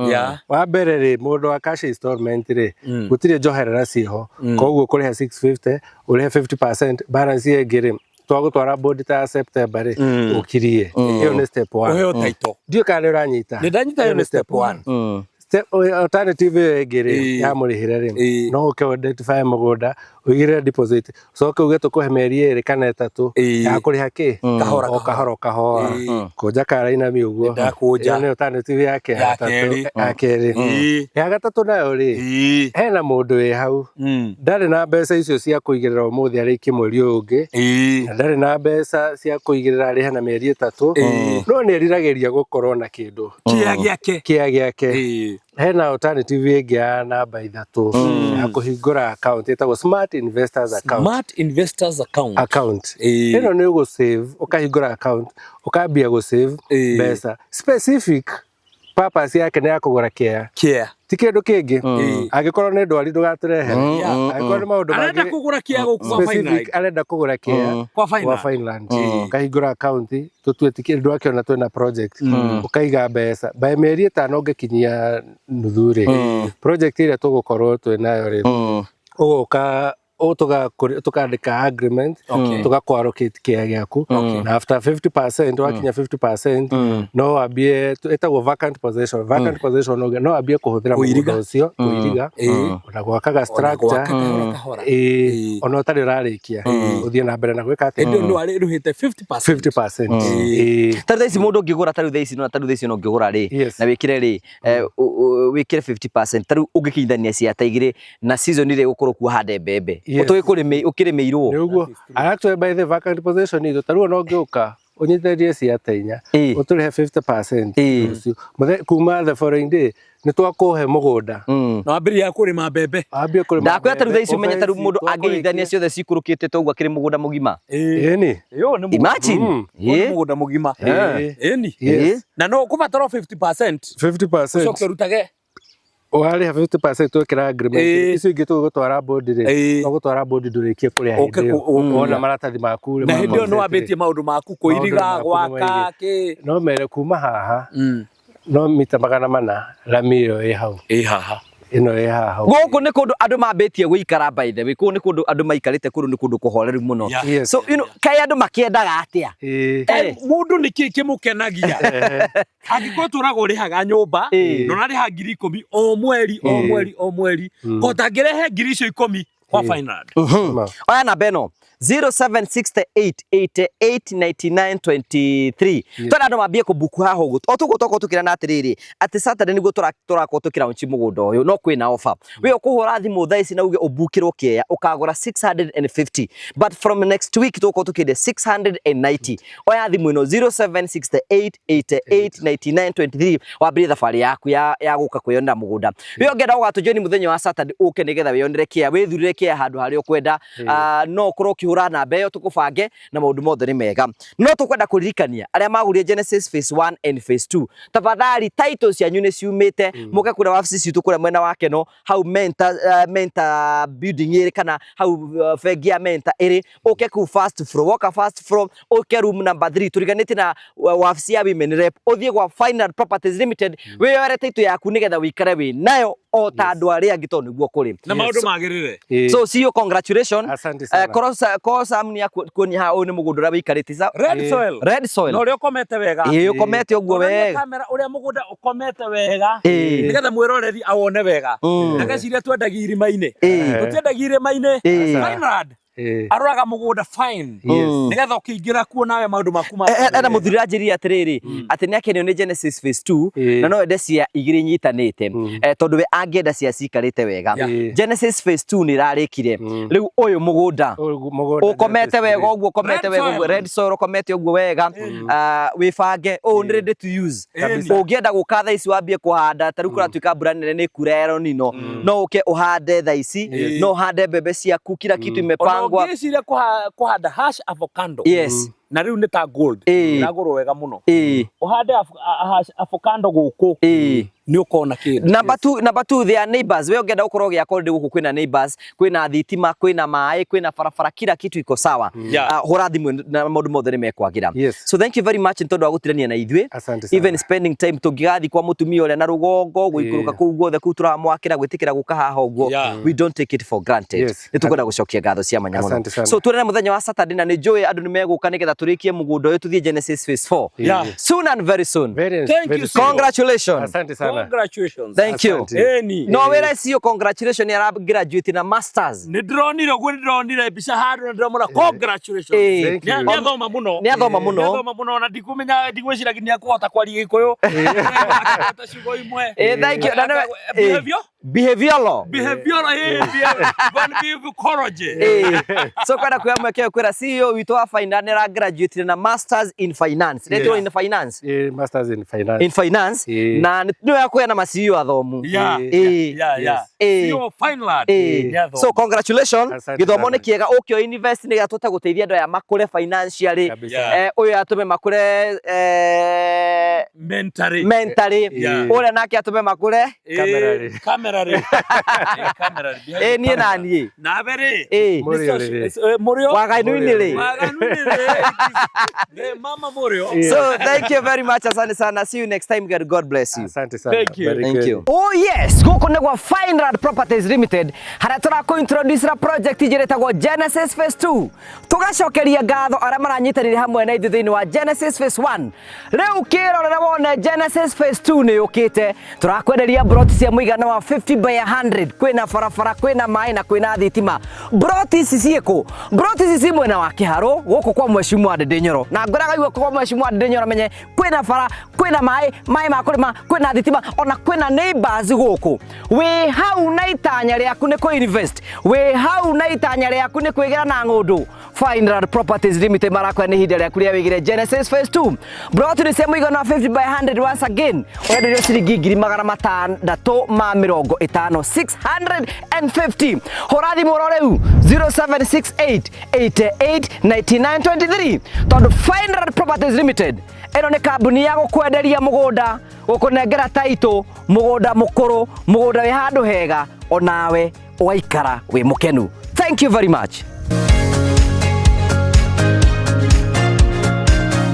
Wa mbere rĩ, mũndũ wa cash installment rĩ, gũtirĩ njoherera ciĩho, koguo kũrĩha 650, ũrĩhe 50%, balance ĩyo ĩngĩ rĩ, twagũtwara board ta ya September rĩ, ũkirie. Ĩyo nĩ step one. Ũheo title. Ndiũĩ kana nĩ ũranyita. Nĩ ndanyita, ĩyo nĩ step one. Step alternative ĩyo ĩngĩ rĩ, Ĩĩ. ya mũrĩhĩre rĩ, no ũke identify mũgũnda, ũigĩrĩre deposit, ũcoke uge tũkũhe mĩeri 2 kana 3 ya kũrĩha kĩ Kahora, o kahora o kahora, kũnja karainami ũguo. Nĩndakũnja. Ĩyo nĩ alternative yake Ya kerĩ. Ya kerĩ. Ya gatatũ nayo rĩ, hena mũndũ wĩ hau ndarĩ na mbeca icio cia kũigĩrĩra ũmũthĩ arĩkie mweri ũyũ ũngĩ, na ndarĩ na mbeca cia kũigĩrĩra arĩhe na mĩeri 3, no nĩ eriragĩria gũkorwo na kĩndũ Kĩa gĩake. Kĩa gĩake. Hena alternative ĩngĩ ya namba 3 ya kũhingũra account ĩtagwo Smart Investors Account. Smart Investors Account. Account Ĩĩ. ĩno nĩ ũgũ save, ũkahingũra account, ũkambia gũ save mbeca, specific purpose yake nĩ ya kũgũra kĩea. Kĩa. Ti kĩndũ kĩngĩ. Angĩkorwo nĩ ndwari, ndũgatũrehere. Yeah. Angĩkorwo nĩ maũndũ Arenda mangĩ kũgũra kĩa gũkũ kwa specific, Finland. arenda kũgũra kĩea Kwa kwa Finland. Finland, ũkahingũra account, tũtue ti kĩndũ akĩona twĩna project, ũkaiga mbeca by mĩeri 5 ũngĩkinyia nuthu rĩ, project ĩrĩa tũgũkorwo twĩ nayo rĩ, ũgũka tũkandĩka agreement, tũgakũ-allocate kĩea gĩaku, na after 50%, wakinya 50%, no wambie, ĩtagwo vacant possession. Vacant possession, no wambie kũhũthĩra Kũiriga. mũgũnda ũcio, kũiriga, ona gwakaga structure. Gwaka kahora kahora. Ĩĩ, ona ũtarĩ ũrarĩkia, ũthiĩ na mbere na gwĩka atĩa? Ĩndĩ no arĩrũhĩte 50%. 50%, ĩĩ. Ta rĩu thaa ici mũndũ ũngĩgũra, ta rĩu thaa ici no, ta rĩu thaa ici no ũngĩgũra rĩ, na wĩkĩre rĩ, wĩkĩre 50%, ta rĩu ũngĩkinyithania ciata 2 na season ĩrĩa ĩgũkorwo kuo hande mbembe, ũtũĩ ũkĩrĩmĩirwo. Nĩ ũguo. And actually by the vacant possession itũ, ta rĩu ona ũngĩũka ũnyitĩrĩrie ciata 4, ũtũrĩhe 50% rũciũ. Kuma the following day nĩ twakũhe mũgũnda. Na wambĩrĩria kũrĩma mbembe. Wambie kũrĩma Ndakwĩra ta rĩu thaa ici, mbembe, ũmenye ta rĩu mũndũ ũbeci, angĩnyitithania ciothe cikũrũkĩte toguo akĩrĩ mũgũnda mũgima. Ĩni. Ĩyo nĩ mũgũnda. Imagine. Ũyũ nĩ Ĩĩ. mũgũnda mũgima. Ĩĩ. Ĩni. Yes. Na no ũkũbatara o 50%. 50%. Ũcoke ũrutage. Warĩha 50% twekĩra agreement, icio ingĩ tũgũtwara board rĩ, no gũtwara board ndũrĩkie kũrĩha Ũke hĩndĩ ĩyo. Wona maratathi maku rĩ, Na ma hĩndĩ ĩyo nĩ consent rĩ. wambĩtie maũndũ maku, kũiriga, Maũndũ maku nĩ gwaka maingĩ. kĩ. No mere kuma haha no mita 400 rami ĩyo ĩ hau. Ĩ haha. Ĩno ĩ haha hau. Gũkũ nĩ kũndũ andũ mambĩtie gũikara, by the way. Kũu nĩ kũndũ andũ maikarĩte, kũndũ nĩ kũndũ kũhoreru mũno. So kaĩ andũ makĩendaga atĩa? Ĩĩ. Mũndũ nĩ kĩ kĩmũkenagia angĩkorwo tũraga ũrĩhaga nyũmba na ũrarĩha 10,000 o mweri o mweri o mweri, ko ũtangĩrehe ngiri icio 10 kwa Finland? Ma. Oya namba ĩno, 0768889923. Twenda andũ mambie kũbuku haha ũguo o tũguo twakorwo tũkĩrana atĩrĩrĩ, atĩ Saturday nĩguo tũrakorwo tũkĩraunchi mũgũnda ũyũ, no kwĩna offer. We ũkũhũra thimũ thaa ici na uge ũbukĩrwo kĩea, ũkagũra 650, but from next week tũgũkorwo tũkĩendia 690. Oya thimũ ĩno, 0768889923, wambĩrĩrie thabarĩ yaku ya gũka kwĩyonera mũgũnda. We ũngĩenda gũgatũjoini mũthenya wa Saturday, ũke nĩgetha wĩyonere kĩea, wĩthurĩre kĩea handũ harĩa ũkwenda. Ah, no ũkorwo ũkĩhũra. Ũkĩhũra namba ĩyo tũkũbange na maũndũ mothe nĩ mega. No tũkwenda kũririkania arĩa magũrire Genesis phase 1 and phase 2, tafadhali, title cianyu nĩ ciumĩte. Mũke kũrĩa wabici citũ kũrĩa mwena wa Keno hau Mentor, Mentor building ĩrĩ kana hau bengi ya Mentor ĩrĩ. Ũke kũu first floor, woka first floor ũke room number 3, tũriganĩtie na wabici ya Women Rep. Ũthiĩ gwa Final Properties Limited wĩyoere title yaku nĩgetha wĩikare wĩ nayo o ta andũ arĩa angĩ, tondũ nĩguo kũrĩ. Na maũndũ magĩrĩre. So CEO, congratulations. Asante sana. Korwo korwo Sam nĩ akuonia haha, ũyũ nĩ mũgũnda ũrĩa wĩikarĩte. Red soil. Red soil. Na ũrĩa ũkomete wega. Ĩĩ, ũkomete ũguo Onania wega. kamera ũrĩa mũgũnda ũkomete wega, nĩgetha mwĩroreri awone wega, ndageciria twendagia irima-inĩ. Tũtiendagia irima-inĩ. Fineland aroraga mũgũnda fine, nĩgetha ũkĩingĩra kuo nawe maũndũ maku ma Ena mũthuri aranjĩrire atĩrĩrĩ, atĩ nĩ akenio nĩ Genesis phase 2 na no ende cia igĩrĩ inyitanĩte, tondũ we angĩenda cia cikarĩte wega. Genesis phase 2 nĩ ĩrarĩkire. Rĩu ũyũ mũgũnda Ũyũ mũgũnda ũkomete Genesis. Wega ũguo ũkomete Red wega ũguo soil. Red soil, ũkomete ũguo wega. Ah, wĩbange, ũũ nĩ ready to use. Kabisa. Ũngĩenda gũka thaa ici wambie kũhanda, ta rĩu kũratuĩka mbura nene nĩ kura ya El Nino, no ũke ũhande thaa ici, no ũhande mbembe ciaku, kila kitu Ona imepangwa. ũngĩciria kũhanda hash avocado, na rĩu nĩ ta gold, ĩragũrwo wega mũno, ũhande hash avocado gũkũ, nĩ ũkona kĩndũ. Number two, they are neighbors. We ũngĩenda gũkorwo ũgĩaka already gũkũ kwĩna neighbors, kwĩna thitima, kwĩna maĩ, kwĩna barabara, kila kitu iko sawa. Hũra thimũ na maũndũ mothe nĩ mekwagĩra. So thank you very much nĩ tondũ wa gũtirania na ithuĩ. Asante sana. Even spending time tũngĩgathiĩ kwa mũtumia ũrĩa na rũgongo gũikũrũka kũu guothe kũu tũramwakĩra gwĩtĩkĩra gũka haha ũguo, we don't take it for granted. Nĩ tũkwenda gũcokia ngatho cia mwanya mũno. Asante sana. So tuonane mũthenya wa Saturday, na nĩ njũĩ andũ nĩ megũka nĩgetha tũrĩkie mũgũnda ũyũ, tũthiĩ Genesis phase 4 soon and very soon. Very, Thank very you, soon. sir. Congratulations. Asante sana. Congratulations. Thank you. Asante. Ĩni. No wĩra CEO, congratulations, nĩ ara graduate na masters. Nĩ ndĩronire ũguo, nĩ ndĩronire mbica handũ na ndĩramona congratulations. Thank you. Nĩ athoma mũno. Nĩ athoma mũno. Nĩ athoma mũno, na ndikumenya, ndigwĩciragia nĩ akũhota kwaria Gĩkũyũ. Akĩhota ciugo imwe. Thank you. Na nĩwe- Behavior? Behavioral. Behavioral, behaviorology. So kwenda kuoya mweke ũyũ kwĩra CEO witũ wa finance nĩ ara graduate na masters in finance. Nĩtwo in finance. Masters in finance. In finance. Na nĩwe akũheana ma CEO athomu. CEO Fineland. Nĩ athoma. So congratulations. Asante Gĩthomo sana. nĩ kĩega, ũke o invest nĩgetha tũhote gũteithia andũ aya makũre financially. Kabisa. Ũyũ atũme makũre Mentally. Mentally. Ũrĩa nake atũme makũre Camera rĩ. Camera rĩ. Camera rĩ. Niĩ na niĩ. Nawe rĩ. Mũrĩo rĩ. Mũrĩo. Waganu-inĩ rĩ. Waganu-inĩ rĩ. Nĩ mama mũrĩo. So thank you very much, asante sana. See you next time. God bless you. Asante sana. Thank you. Very Thank good. you. Oh yes, gũkũ nĩ gwa Fineland Properties Limited harĩa tũrakũ introduce ra project njĩrĩ ĩtagwo Genesis Phase 2. Tũgacokeria ngatho arĩa maranyitanĩire hamwe na ithuĩ thĩinĩ wa Genesis Phase 1. Rĩu kĩrorera wone Genesis Phase 2 nĩ yũkĩte. Tũrakwenderia broti cia mũigana wa 50 by 100, kwĩna barabara, kwĩna maĩ na kwĩna thitima. Broti ici ciĩkũ? Broti ici ci mwena wa Kĩharũ gũkũ kwa Mheshimiwa Ndindi Nyoro. Na ngwĩraga igua kwa Mheshimiwa Ndindi Nyoro menye kwĩna bara, kwĩna maĩ, maĩ ma kũrĩma, kwĩna thitima, ona kwĩna neighbors gũkũ. Wĩ hau na itanya rĩaku nĩ kũ invest, wĩ hau na itanya rĩaku nĩ kwĩgĩra na ng'ũndũ, Fineland Properties Limited marakwĩra nĩ ihinda rĩaku rĩa wĩgĩre Genesis Phase 2. Broti nĩ cia mũigana wa 50 by 100. Once again, ũrenderio ciringi 650,000, 650. Hũra thimũ oro rĩu 0768 88 99 23, tondũ Fineland Properties Limited ĩno nĩ kambuni ya gũkwenderia mũgũnda, gũkũnengera taitũ, mũgũnda mũkũrũ, mũgũnda wĩ handũ hega, onawe ũgaikara wĩ mũkenu. Thank you very much.